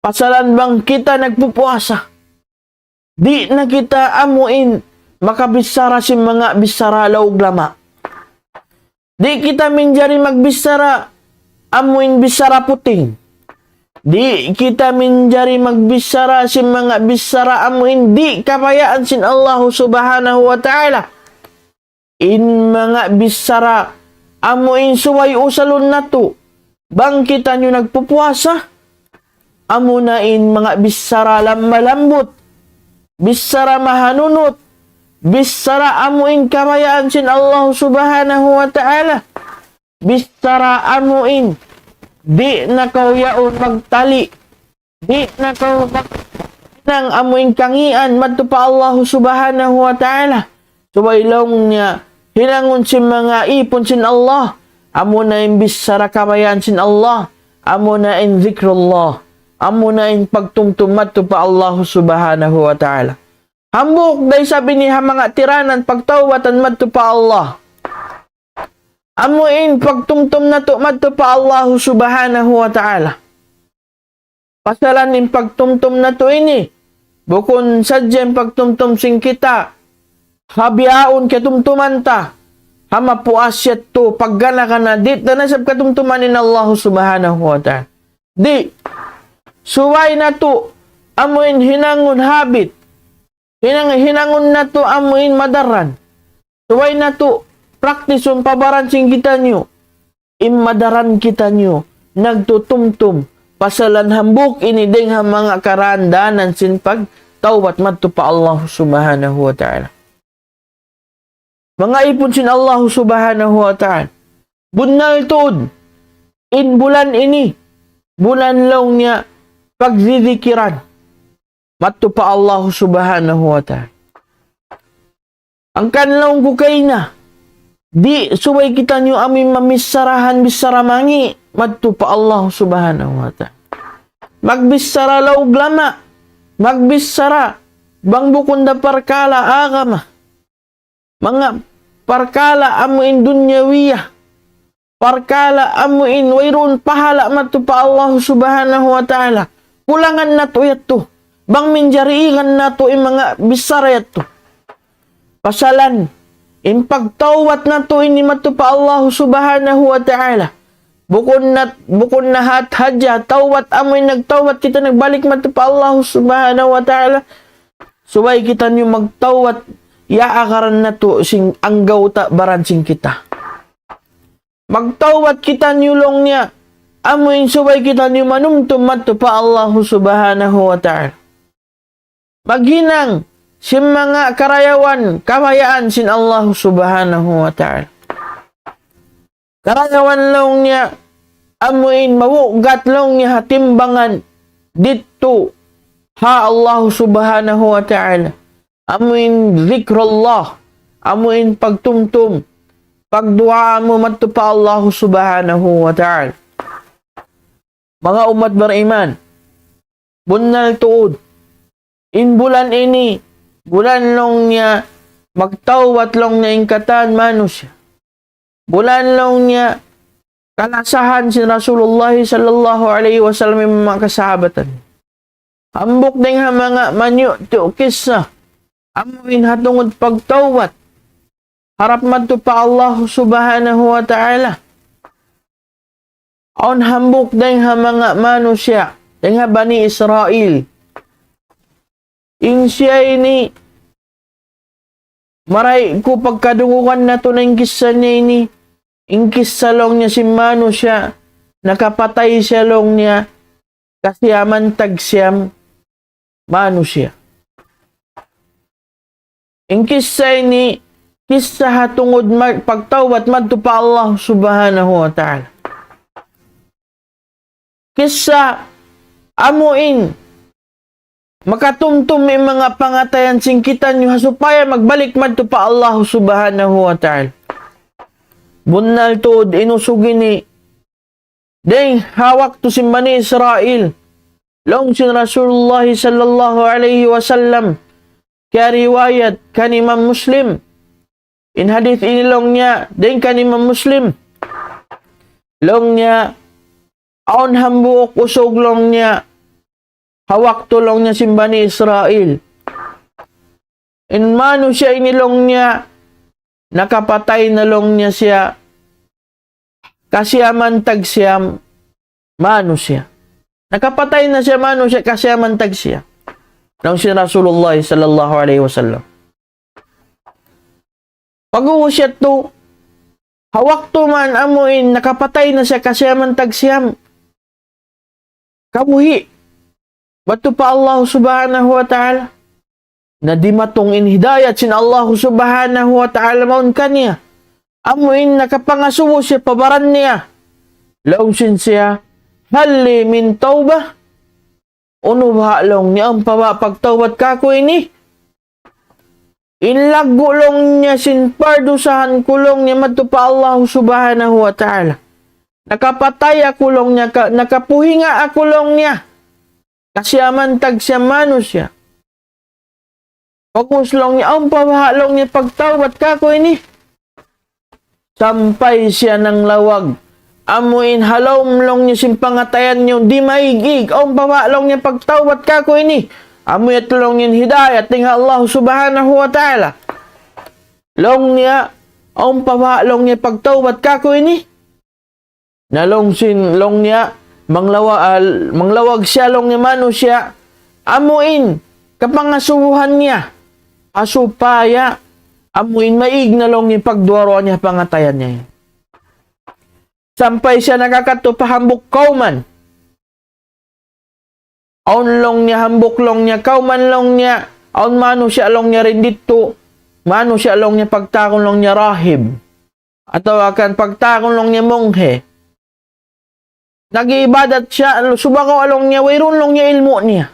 Pasalan bang kita nagpupuasa, di' na kita amu in makabichara sin manga bichara laug lama. Di' kita manjari magbichara amu in bichara puting. Di' kita manjari magbichara sin manga bichara amu in di' kabayaan sin Allahu Subhanahu wa Ta'ala. In manga bichara amu in subay usalun natu'. Bang kitaniyu nagpupuasa, amuna in manga bichara lam-, malambut, bichara mahanunut, bichara amu in kabayaan sin Allah Subhanahu wa Ta'ala, bichara amu in di' na kaw yaun magtali', di' na kaw mag-, hinang amu in kangīan madtu pa Allah Subhanahu wa Ta'ala. Subay laung niya, hinangun sin manga īpun sin Allah, amuna in bichara kabayaan sin Allah, amuna in zikrullah, amuna in pagtumtum madtu pa Allah Subhanahu wa Ta'ala. Hambuuk da isab ini ha manga tiranan pagtawbatan madtu pa Allah. Amu in pagtumtum natu' madtu pa Allah Subhanahu wa Ta'ala. Pasalan in pagtumtum natu' ini, bukun sadja in pagtumtum sin kita ha bihaun katumtuman ta, ha mapuas yadtu, paggana-gana, di' ta na isab katumtuman in Allah Subhanahu wa Ta'ala. Di', subay natu', amu in hinangun habit, hinang-, hinangun natu' amu in madaran. Subay natu' praktisun pa baran sin kitaniyu. In madaran kitaniyu nagtutumtum, pasalan hambuuk ini dayng ha manga karaandanan sin pagtawbat madtu pa Allah Subhanahu wa Ta'ala. Manga īpun sin Allah Subhanahu wa Ta'ala. Bunnal tuud, in bulan ini, bulan laung niya pagdidikiran madtu pa Allah Subhanahu wa Ta'ala. Hangkan laung ku kayna, di' subay kitaniyu amu in mamicharahan bichara mangi' madtu pa Allah Subhanahu wa Ta'ala. Magbichara laug lama, magbichara bang bukun da parkala' agama. Manga parkala' amu in dunyawiyah. parkala' amu in wayruun pahala' madtu pa Allah Subhanahu wa Ta'ala. Kulangan natu' yadtu. Bang manjari igan natu' in manga bichara yadtu. Pasalan, in pagtawbat natu' ini madtu pa Allah Subhanahu wa Ta'ala. Bukun na, bukun na hat hadja, tawbat amu in nagtawbat kita nagbalik madtu pa Allah Subhanahu wa Ta'ala. Subay kitaniyu magtawbat, ya agaran natu' sin anggawta' baran sin kita. Magtawbat kitaniyu laung niya, amu in subay kitaniyu manumtum madtu pa Allah Subhanahu wa Ta'ala. Maghinang sin manga karayawan, kabayaan sin Allah Subhanahu wa Ta'ala. Karayawan laung niya, amu in mabugat laung niya ha timbangan didtu ha Allah Subhanahu wa Ta'ala. Amu in zikrullah, amu in pagtumtum, pagduwaa mu madtu pa Allah Subhanahu wa Ta'ala. Manga ummat bariman, bunnal tuud, in bulan ini, bulan laung niya, magtawbat laung niya in katan manusiya'. Bulan laung niya, kalasahan sin Rasulullah sallallahu alayhi wasallam in manga kasahabatan. Hambuuk dayn ha manga maniyu'-tiyu' kissa, amu in ha tungud pagtawbat harap madtu pa Allah Subhanahu wa Ta'ala. Awn hambuuk dayn ha manga manusiya', dayn ha Bani Israil. In siya ini, marayaw ku pagkadungugan natu' na in kissa niya ini. In kissa laung niya sin manusiya', nakapatay siya laung niya, kasiyaman tagsiyam manusiya'. In kissa ini, kissa ha tungud ma-, pagtawbat madtu pa Allah Subhanahu wa Ta'ala. Kissa amu in makatumtum in manga pangatayan sin kitaniyu ha supaya magbalik madtu pa Allah Subhanahu wa Ta'ala. Bunnal tuud in usug ini, dayn ha waktu sin Bani Israil, laung sin Rasulullah sallallahu alayhi wasallam, kiyariwayat kan Imam Muslim. In hadith ini laung niya, dayn kan Imam Muslim. Laung niya, awn hambuuk usug laung niya, ha waktu laung niya sin Bani Israil. In manusiya' ini laung niya, nakapatay na laung niya siya, kasiyaman tagsiyam manusiya'. Nakapatay na siya manusiya', kasiyaman tagsiyam. Laung sin Rasulullah sallallahu alayhi wasallam. Pag-ubus yadtu, ha waktu man amu in nakapatay na siya kasiyaman tagsiyam, kabuhi' madtu pa Allah Subhanahu wa Ta'ala. Na dimatung in hidayat sin Allah Subhanahu wa Ta'ala mawn kaniya. Amu in nakapangasubu siya pa baran niya. Laung sin siya, "Hal li min tawbah?" Unu baha' laung niya, awn pa baha' pagtawbat kaku' ini? In laggu' laung niya sin pardusahan ku laung niya madtu pa Allah Subhanahu wa Ta'ala. Nakapatay aku laung niya, ka-, nakapuhinga aku laung niya. Kasiyaman tagsiyam manusiya'. Pag-ubus laung niya, awn pa baha' laung niya pagtawbat kaku' ini? Sampay siya nanglawag. Amu in ha lawm laung niya sin pangatayan niya, di' maig-ig. Awn pa baha' laung niya pagtawbat kaku' ini? Amu yadtu laung niya in hidayat dayn ha Allah Subhanahu wa Ta'ala. Laung niya, awn pa baha' laung niya pagtawbat kaku' ini? Na laung sin, laung niya, manglawa-, ah, manglawag siya laung niya manusiya', amu in kapangasubuhan niya, ha supaya amu in maig na laung niya pagduwa-ruwa niya pangatayan niya. Sampay siya nakakadtu pa hambuuk kawman. Awn laung niya hambuuk laung niya, kawman laung niya, awn manusiya' laung niya dayn didtu, manusiya' laung niya pagtawagun laung niya rahib. Atawa kan pagtawagun laung niya monghe. Nag-iibadat siya, subagawa' laung niya, wayruun laung niya ilmu' niya.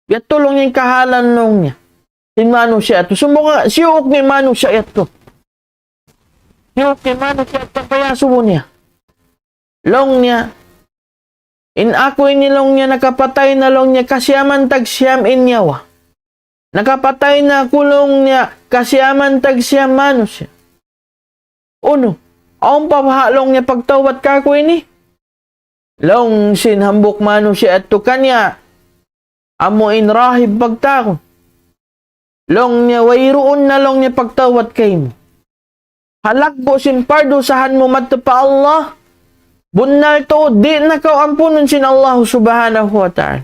Yadtu laung niya in kahalan laung niya. Sin manusiya' yadtu. Sumagawa', siyuuk niya in manusiya' yadtu. Siyuuk niya in manusiya' yadtu, piyasubu niya. Laung niya, in aku ini laung niya nakapatay na laung niya kasiyaman tagsiyam in nyawa. Nakapatay na aku laung niya kasiyaman tagsiyam manusiya'. Unu, Awn pa baha' laung niya pagtawbat kaku' ini? Laung sin hambuuk manusiya' yadtu kaniya, amu in rahib pagtawagun. Laung niya, wayruun na laung niya pagtawbat kaymu. Ha laggu' sin pardusahan mu madtu pa Allah, bunnal tuud, di' na kaw ampunun sin Allah Subhanahu wa Ta'ala.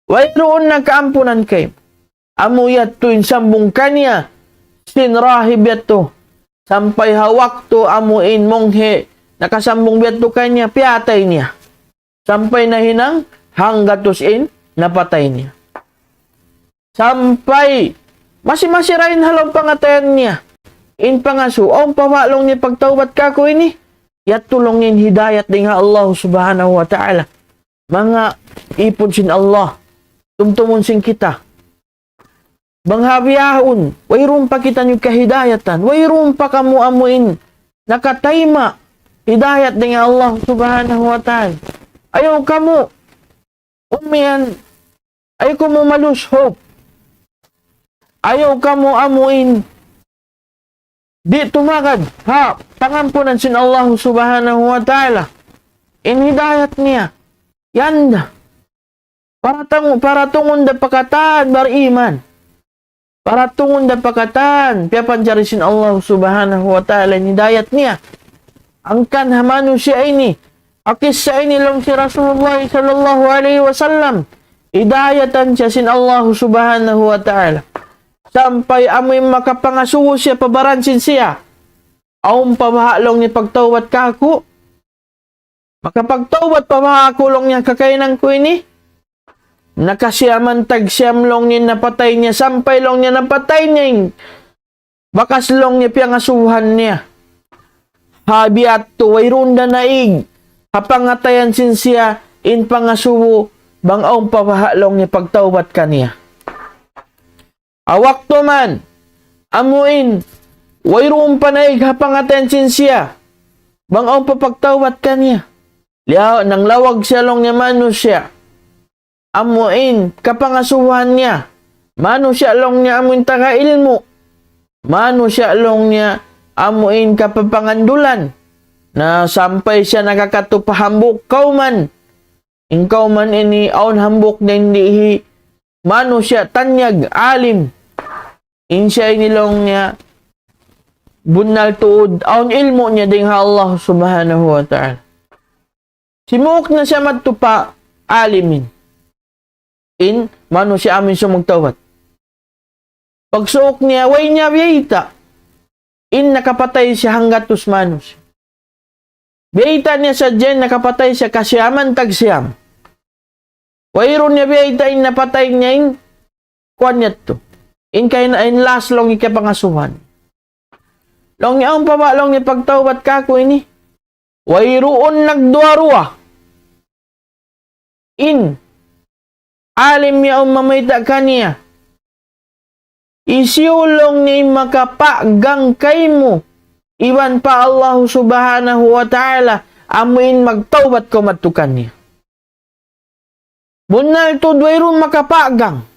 Wayruun na kaampunan kaymu. Amu yadtu in sambung kaniya sin rahib yadtu. Sampay ha waktu amu in monghe nakasambung yadtu kaniya, piyatay niya. Sampay nahinang hanggatus in napatay niya. Sampay masi-masi ra in ha lawm pangatayan niya. In pangasubu, awn pa baha' laung niya pagtawbat kaku' ini? Yadtu laung in hidayat dayn ha Allah Subhanahu wa Ta'ala. Manga ipun sin Allah, tumtumun sin kita. Bang ha bihaun, wayruun pa kitaniyu kahidayatan, wayruun pa kamu amu in nakatayma' hidayat dayn ha Allah Subhanahu wa Ta'ala. Ayaw kamu umiyan, ayaw kamu ma-lose hope. Ayaw kamu amu in di' tumagad ha pangampunan sin Allah Subhanahu wa Ta'ala. In hidayat niya, yan da. Para tungun, para tungun da pa katan bariman. Para tungun da pa katan piyapanjari sin Allah Subhanahu wa Ta'ala in hidayat niya. Hangkan ha manusiya' ini, ha kissa ini laung sin Rasulullah sallallahu alayhi wasallam, hidayatan siya sin Allah Subhanahu wa Ta'ala. Sampay amu in makapangasubu siya pa baran sin siya. Awn pa baha' laung niya pagtawbat kaku'? Makapagtawbat pa baha' aku laung niya kakahinang ku ini? Nakasiyam tag siyam laung niya in napatay niya, sampay laung niya napatay niya in bakas laung niya piyangasubuhan niya. Ha biya' yadtu, wayruun da naig ha pangatayan sin siya in pangasubu, bang awn pa baha' laung niya pagtawbat kaniya. Ha waktu man, amu in, wayruun pa naig ha pangatayan sin siya, bang awn pa pagtawbat kaniya. Liyaw, nanglawag siya laung niya manusiya'. Amu in kapangasubuhan niya. Manusiya' laung niya amu in taga ilmu'. Manusiya' laung niya amu in kapapangandulan. Na sampay siya nakakadtu pa hambuuk kawman. In kawman ini awn hambuuk dayn didtu manusiya' tanyag, alim. In siya ini laung niya bunnal tuud awn ilmu' niya dayn ha Allah Subhanahu wa Ta'ala. Simuuk na siya madtu pa alim ini. In manusiya' amu in sumug tawbat. Pagsuuk niya, way niya biyayta' in nakapatay siya hanggatus manusiya'. Biyayta' niya sadja in nakapatay siya kasiyam tag siyam. Wayruun niya biyayta' in napatay niya in kuwan yadtu. In kaina in last laung niya kapangasubuhan. Laung niya, awn pa ba laung niya pagtawbat kaku' ini? Wayruun nagduwa-ruwa. In alim yaun mamayta' kaniya, hisiyu laung niya in makapagang kaymu iban pa Allah Subhanahu wa Ta'ala, amu in magtawbat kaw madtu kaniya. Bunnal tuud wayruun makapagang.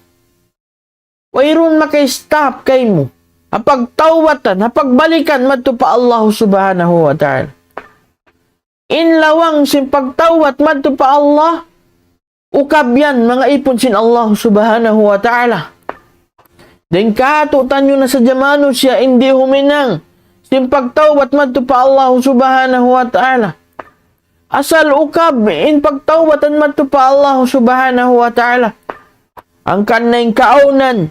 Wayruun maka-stop kaymu ha pagtawbatan, ha pagbalikan madtu pa Allah Subhanahu wa Ta'ala. In lawang sin pagtawbat madtu pa Allah, ukab yan, manga ipun sin Allah Subhanahu wa Ta'ala. Dayn kātu'niyu na sadja manusiya' in di' huminang sin pagtawbat madtu pa Allah Subhanahu wa Ta'ala. Asal ukab in pagtawbatan madtu pa Allah Subhanahu wa Ta'ala. Hangkan na in kaawnan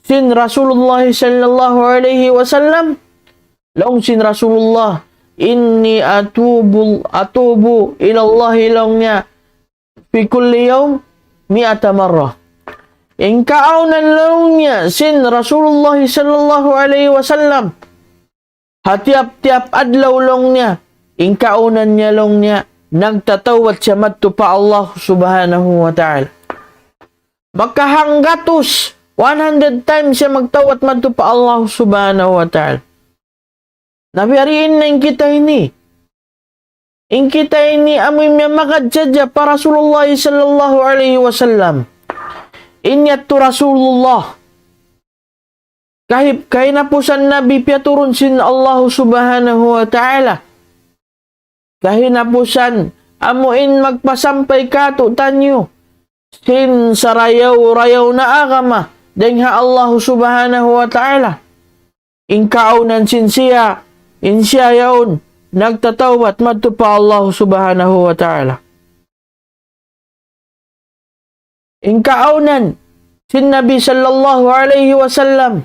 sin Rasulullah sallallahu alayhi wasallam, laung sin Rasulullah, إني أتوب، أتوب إلى الله, laung niya, في كل يوم مائة مرة. In kaawnan laung niya sin Rasulullah sallallahu alayhi wasallam, ha tiyap-tiyap adlaw laung niya, in kaawnan niya laung niya, nagtatawbat siya madtu pa Allah Subhanahu wa Ta'ala. Makahanggatus, one hundred times siya magtawbat madtu pa Allah Subhanahu wa Ta'ala. Na biya' diin na in kita ini. In kita ini amu in miyamagad sadja pa Rasulullah sallallahu alayhi wasallam. In yadtu Rasulullah, kahip-, kahinapusan Nabi piyaturun sin Allah Subhanahu wa Ta'ala. kahinapusan, amu in magpasampay kātu'niyu sin sarayaw-rayaw na agama dayn ha Allah Subhanahu wa Ta'ala. In kaawnan sin siya, in siya yaun nagtatawbat madtu pa Allah Subhanahu wa Ta'ala. In kaawnan sin Nabi sallallahu alayhi wasallam,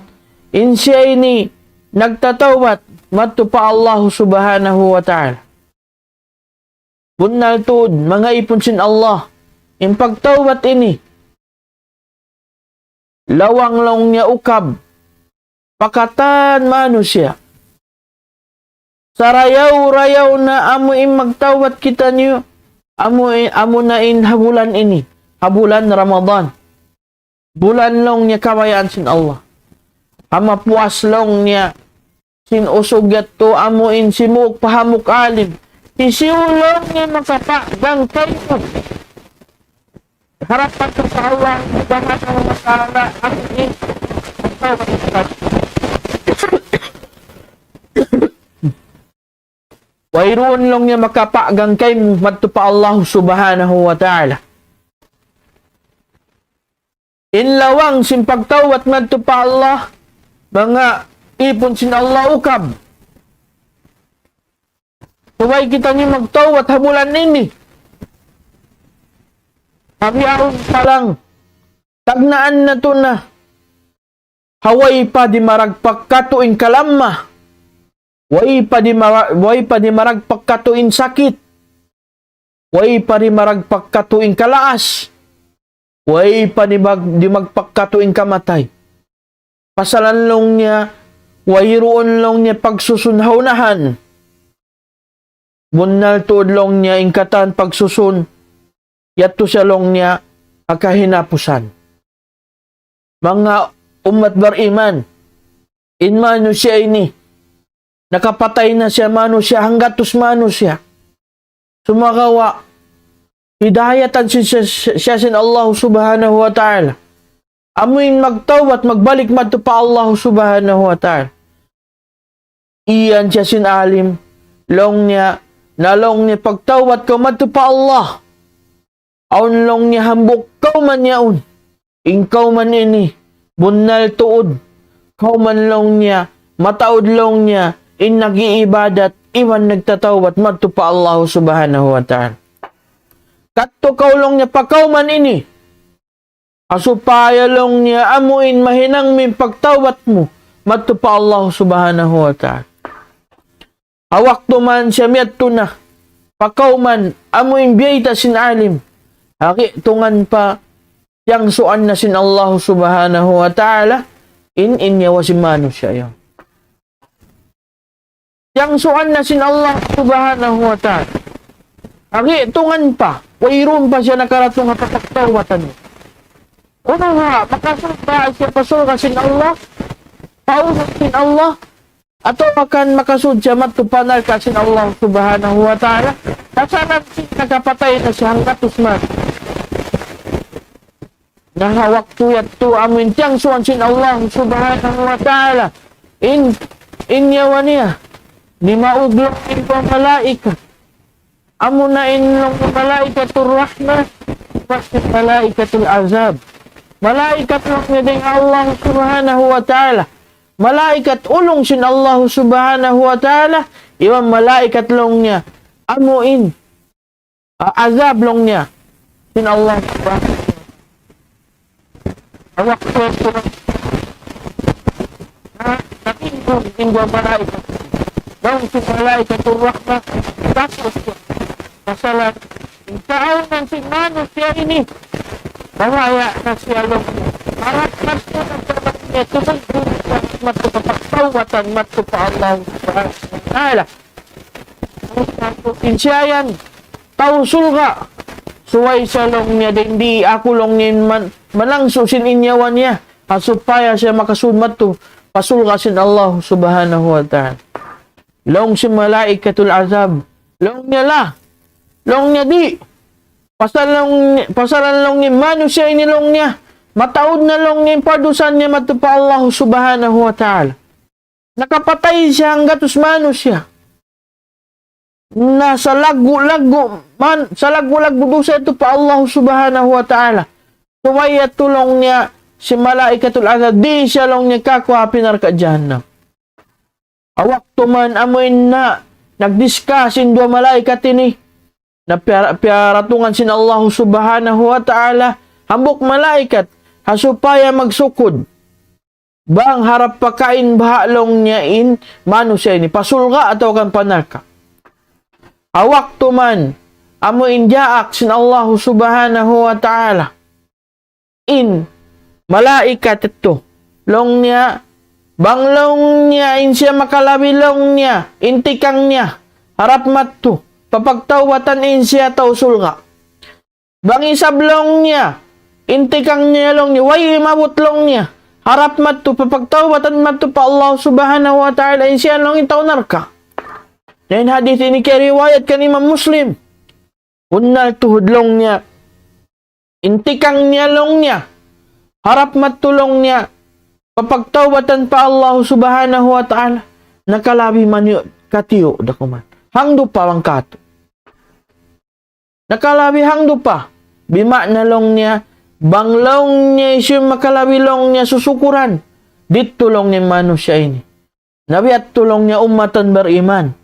in siya ini nagtatawbat madtu pa Allah Subhanahu wa Ta'ala. Bunnal tuud, manga īpun sin Allah, in pagtawbat ini, lawang laung niya ukab pa katan manusiya'. Sarayaw-rayaw na amu in magtawbat kitaniyu, amu in, amu na in ha bulan ini, ha bulan Ramadan. Bulan laung niya kabayaan sin Allah. Amu puas laung niya sin usug yadtu amu in simuuk pa hambuuk alim. Hisiyu laung niya makapagangkay mu? Harap pa sa Allah Subhanahu wa Ta'ala, amu in magtawbat kita. Wayruun laung niya makapagangkay mu madtu pa Allah Subhanahu wa Ta'ala. In lawang sin pagtawbat madtu pa Allah, manga īpun sin Allah ukab. Subay kitaniyu magtawbat ha bulan ini. Kami awn pa lang, tagnaan natu' na. Ha way pa dimaragpak katu' in kalamma. Way pa dimara-, way pa dimaragpak katu' in sakit. Way pa dimaragpak katu' in kalaas. Way pa dimag-, dimagpak katu' in kamatay. Pasalan laung niya, wayruun laung niya pagsusun ha unahan. Bunnal tuud laung niya in katan pagsusun, yadtu siya laung niya ha kahinapusan. Manga ummat bariman, in manusiya' ini, nakapatay na siya manusiya', hanggatus manusiya'. Sumagawa', hidayatan sin, siya, siya sin Allah Subhanahu wa Ta'ala. Amu in magtawbat, magbalik madtu pa Allah Subhanahu wa Ta'ala. Iyan siya sin alim, laung niya, na laung niya pagtawbat kaw madtu pa Allah. Awn laung niya hambuuk kawman yaun. In kawman ini, bunnal tuud. Kawman laung niya, mataud laung niya, in nag-iibadat, iban nagtatawbat madtu pa Allah Subhanahu wa Ta'ala. Kadtu kaw laung niya pa kawman ini. Ha supaya laung niya amu in mahinang mu in pagtawbat mu madtu pa Allah Subhanahu wa Ta'ala. Ha waktu man siya miyadtu na pa kawman amu in biyayta' sin alim, ha gi'tungan pa tiyangsuan na sin Allah Subhanahu wa Ta'ala in, in nyawa sin manusiya' yan. Tiyangsuan na sin Allah Subhanahu wa Ta'ala. Ha gi'tungan pa, wayruun pa siya nakaratung ha pagtawbatan. Unu ha, makasud ba siya pa surga' sin Allah? Pa urun sin Allah? Atawa kan makasud siya madtu pa narka' sin Allah Subhanahu wa Ta'ala? Pasalan sin nakapatay na siya hanggatus man. Na ha waktu yadtu amu in tiyangsuan sin Allah Subhanahu wa Ta'ala in, in nyawa niya. Dimaug laung in duwa malaikat. Amu na in laung malaikatul rahmah, wa malaikatul azab. Malaikat laung niya dayn Allah Subhanahu wa Ta'ala. Malaikat ulung sin Allah Subhanahu wa Ta'ala. Iban malaikat laung niya. Amu in a-, azab laung niya sin Allah Subhanahu wa Ta'ala. Awak ko, na, natingkung in duwa malaikat. Laung sin malaikatul rahmah, tapus, pasalan in kaawnan sin manusiya' ini, mabaya' na siya laung. Harap na siya, nagdapat niya, tumungkul siya, madtu pa pagtawbatan, madtu pa Allah Subhanahu wa Ta'ala. In siya yan, tau surga'. Subay siya laung niya, "Di', di' aku laung niya man-, manangsu' sin in nyawa niya. Ha supaya siya makasud madtu pa surga' sin Allah Subhanahu wa Ta'ala." Laung sin malaikatul azab. Laung niya, "La." Laung niya, "Di'. Pasal laung ni-, pasalan laung niya manusiya' ini laung niya. Mataud na laung niya in pardusahan niya madtu pa Allah Subhanahu wa Ta'ala." Nakapatay siya hanggatus manusiya'. na salaggu'-laggu' man, salaggu'-laggu' dusa yadtu pa Allah Subhanahu wa Ta'ala. Subay yadtu laung niya sin malaikatul adhab, di' siya laung niya kakuha' pa narka' jahannam. Ha waktu man amu in na nag-discuss in duwa malaikat ini, na piyara-, piyaratungan sin Allah Subhanahu wa Ta'ala, hambuuk malaikat, ha supaya magsukud. Bang harap pakain baha' laung niya in manusiya' ini, pa surga' atawa kan pa narka'. Ha waktu man, amu in diyaak sin Allah Subhanahu wa Ta'ala in malaikat yadtu. Laung niya, bang laung niya, in siya makalabi laung niya, in tikang niya, harap madtu, papagtaubatan in siya tau surga'. Bang isab laung niya, in tikang niya laung niya, way maabut laung niya, harap madtu, papagtaubatan madtu pa Allah Subhanahu wa Ta'ala, in siya laung in tau narka'. Na in hadith ini kiyariwayat kan Imam Muslim. Bunnal tuud laung niya, in tikang niya laung niya, harap madtu laung niya, papagtaubatan pa Allah Subhanahu wa Ta'ala, nakalabi man yu-, katiyu' da kuman. Hangdupa bang katu'. Nakalabi hangdupa. Bima'na laung niya, bang laung niya hisiyu in makalabi laung niya susukuran, didtu laung niya manusiya' ini. Na biya' yadtu laung niya ummatan bariman.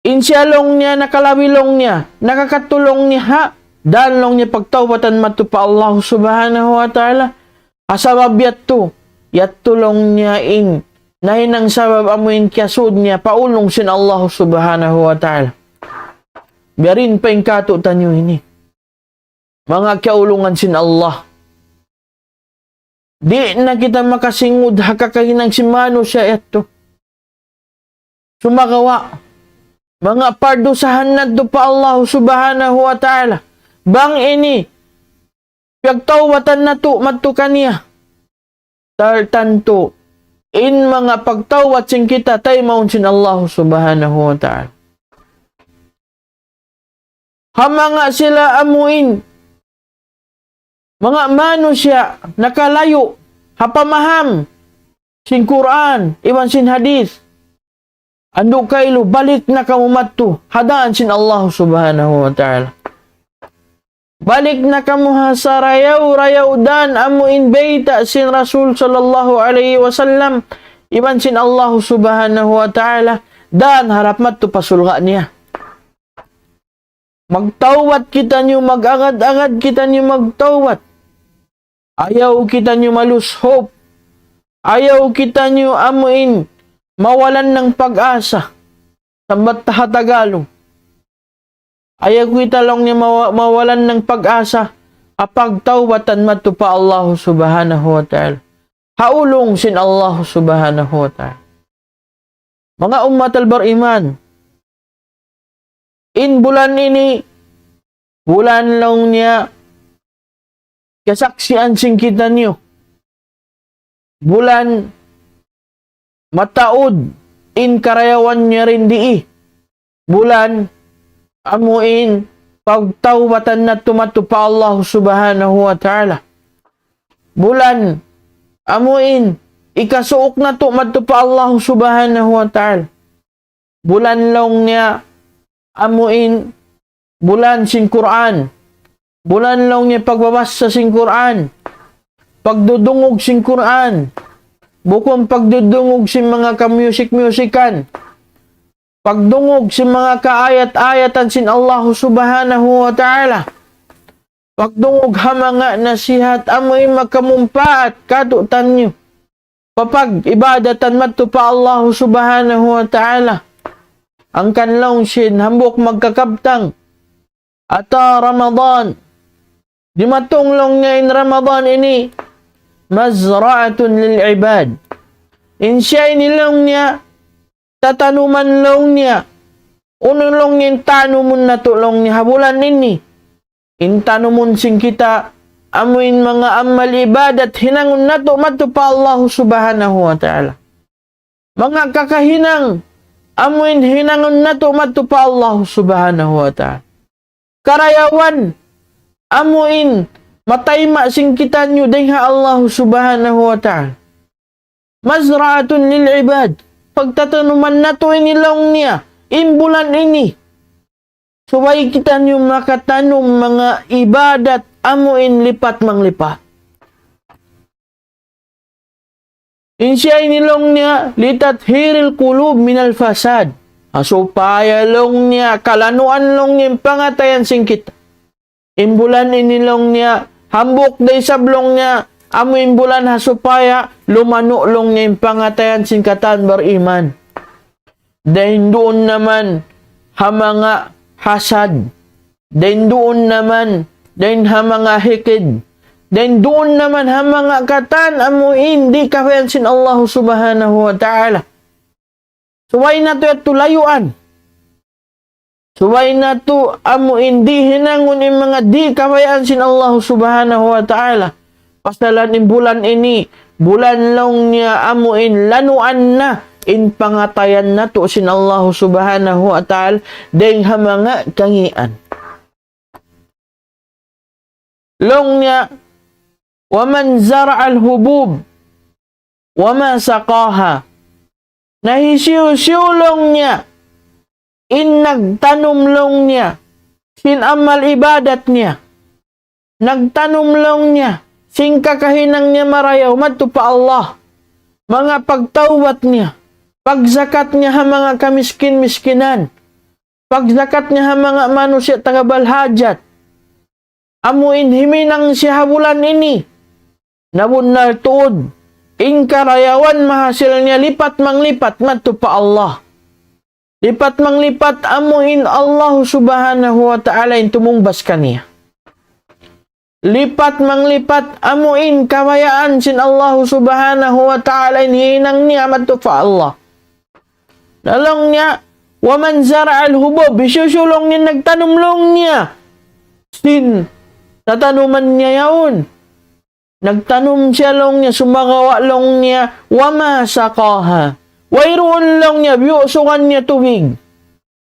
In siya laung niya, nakalabi laung niya, nakakadtu laung niya ha, dān laung niya pagtaubatan madtu pa Allah Subhanahu wa Ta'ala. Ha sabab yadtu, yadtu laung niya in, nahinang sabab amu in kiyasud niya pa ulung sin Allah Subhanahu wa Ta'ala. Biya' diin pa in katu'taniyu ini. Manga kiyaulungan sin Allah. Di' na kita makasingud ha kakahinang sin manusiya' yadtu. Sumagawa', manga pardusahan natu' pa Allah Subhanahu wa Ta'ala. Bang ini, piyagtaubatan natu' madtu kaniya. Tartantu, in manga pagtawbat sin kita, taymaun sin Allah Subhanahu wa Ta'ala. Ha manga sila amuin, manga manusiya' nakalayu' ha pamaham sin Qur'an iban sin hadith. Andu' kailu, balik na kamu madtu ha dān sin Allah Subhanahu wa Ta'ala. Balik na kamu ha sarayaw-rayaw dān amuin bayta' sin Rasul sallallahu alayhi wasallam iban sin Allah Subhanahu wa Ta'ala, dān harap madtu pa surga' niya. Magtawbat kitaniyu, mag-agad-agad kitaniyu magtawbat. Ayaw kitaniyu ma-lose hope. Ayaw kitaniyu amuin mawalan ng pag-asa. Sambat ta ha Tagalog. Ayaw kita laung niya mawa-, mawalan ng pag-asa. Apagtawbatan madtu pa Allah Subhanahu wa Ta'ala. Ha ulung sin Allah Subhanahu wa Ta'ala. Manga ummat al-bariman, in bulan ini, bulan laung niya kasaksian sin kitaniyu. Bulan mataud in karayawan niya dindi. Bulan amuin pagtawbatan natu' madtu pa Allah Subhanahu wa Ta'ala. Bulan amuin ikasuuk natu' madtu pa Allah Subhanahu wa Ta'ala. Bulan laung niya amuin bulan sin Qur'an. Bulan laung niya pagbabasa sin Qur'an. Pagdudungug sin Qur'an. Bukun pagdudungug sin manga kamusic-musican. Pagdungug sin manga kaayat-ayatan sin Allah Subhanahu wa Ta'ala. Pagdungug ha manga nasihat amuin makamumpaat katu'taniyu. Papag-ibadatan madtu pa Allah Subhanahu wa Ta'ala. Hangkan laung sin hambuuk magkakabtang. Ata Ramadan. Dimatung laung niya in Ramadan ini, مزرعة للعباد. In siya ini laung niya, tatanuman laung niya. Unu laung niya in tanumun natu' laung niya ha bulan ini. In tanumun sin kita, amuin manga amal ibadat hinangun natu' madtu pa Allah Subhanahu wa Ta'ala. Manga kakahinang, amuin hinangun natu' madtu pa Allah Subhanahu wa Ta'ala. Karayawan, amuin matayma' sin kitaniyu dayn ha Allah Subhanahu wa Ta'ala. مزرعة للعباد. pagtatanuman natu' ini laung niya, in bulan ini. Subay kitaniyu makatanum manga ibadat amu in lipat manglipat. In siya ini laung niya, لتطهير القلوب من الفساد. Ha, supaya laung niya, kalanuan laung niya in pangatayan sin kita. In bulan ini laung niya, hambuuk da isab laung niya, amu in bulan ha supaya lumanu' laung niya in pangatayan sin katan bariman. Dayn duun naman ha manga hasad. Dayn duun naman, dayn ha manga hikid. Dayn duun naman ha manga katan amu in di' kabayaan sin Allah Subhanahu wa Ta'ala. Subay natu' yadtu layuan. Subay natu' amu in di' hinangun in manga di' kabayaan sin Allah Subhanahu wa Ta'ala. Pasalan in bulan ini, bulan laung niya amu in lanuan na in pangatayan natu' sin Allah Subhanahu wa Ta'ala dayn ha manga kangian. Laung niya, ومن زرع الحبوب وما سقاها. Na hisiyu-siyu laung niya, in nagtanum laung niya, sin amal ibadat niya, nagtanum laung niya, sin kakahinang niya marayaw madtu pa Allah, manga pagtawbat niya, pagzakat niya ha manga kamiskin-miskinan, pagzakat niya ha manga manusiya' tagabal hajat, amu in himinang siya ha bulan ini. Na bunnal tuud, in karayawan mahasil niya lipat manglipat madtu pa Allah. Lipat manglipat amu in Allah Subhanahu wa Ta'ala in tumungbas kaniya. Lipat manglipat amu in kabayaan sin Allah Subhanahu wa Ta'ala in hinang niya madtu pa Allah. Na laung niya, ومن زرع الحبوب, hisiyu-siyu laung niya nagtanum laung niya sin tatanuman niya yaun. Nagtanum siya laung niya, sumagawa' laung niya, وما سقاها. Wayruun laung niya biyusugan niya tubig.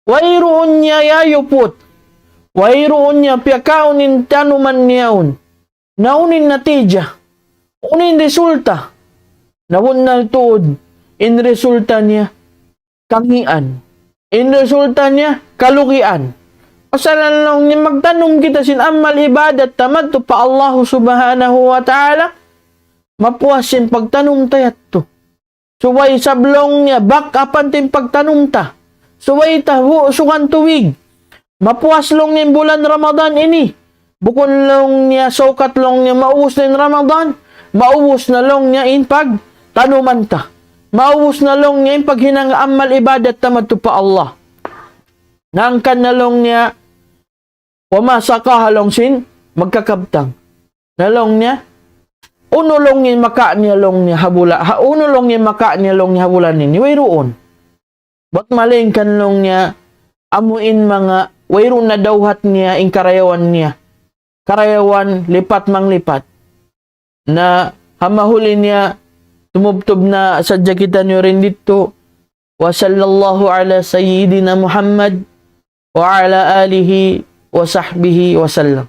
Wayruun niya yayuput. Wayruun niya piyakaun in tanuman niya yaun. Na unu in natija? Unu in resulta? Na bunnal tuud, in resulta niya, kangian. In resulta niya, kalugian. Pasalan laung niya magtanum kita sin amal ibadat ta madtu pa Allah Subhanahu wa Ta'ala, mapuas sin pagtanum ta yadtu. Subay isab laung niya, bak-apan ta in pagtanum ta. Subay ta biyusugan tubig. Mapuas laung niya in bulan Ramadan ini. Bukun laung niya, sukat laung niya, maubus na in Ramadan. Maubus na laung niya in pagtanuman ta. Maubus na laung niya in paghinang amal ibadat ta madtu pa Allah. Hangkan na laung niya, وما سقاها laung sin magkakabtang. Na laung niya, unu laung in makawa' niya laung niya ha bula-, ha, unu laung in makawa' niya laung niya ha bulan ini, wayruun. Bat malaingkan laung niya, amu in manga, wayruun na dawhat niya, in karayawan niya. Karayawan, lipat manglipat. Na ha mahuli niya, tumubtub na sadja kitaniyu dayn didtu. وصلى الله على سيدنا محمد وعلى آله وصحبه وسلم.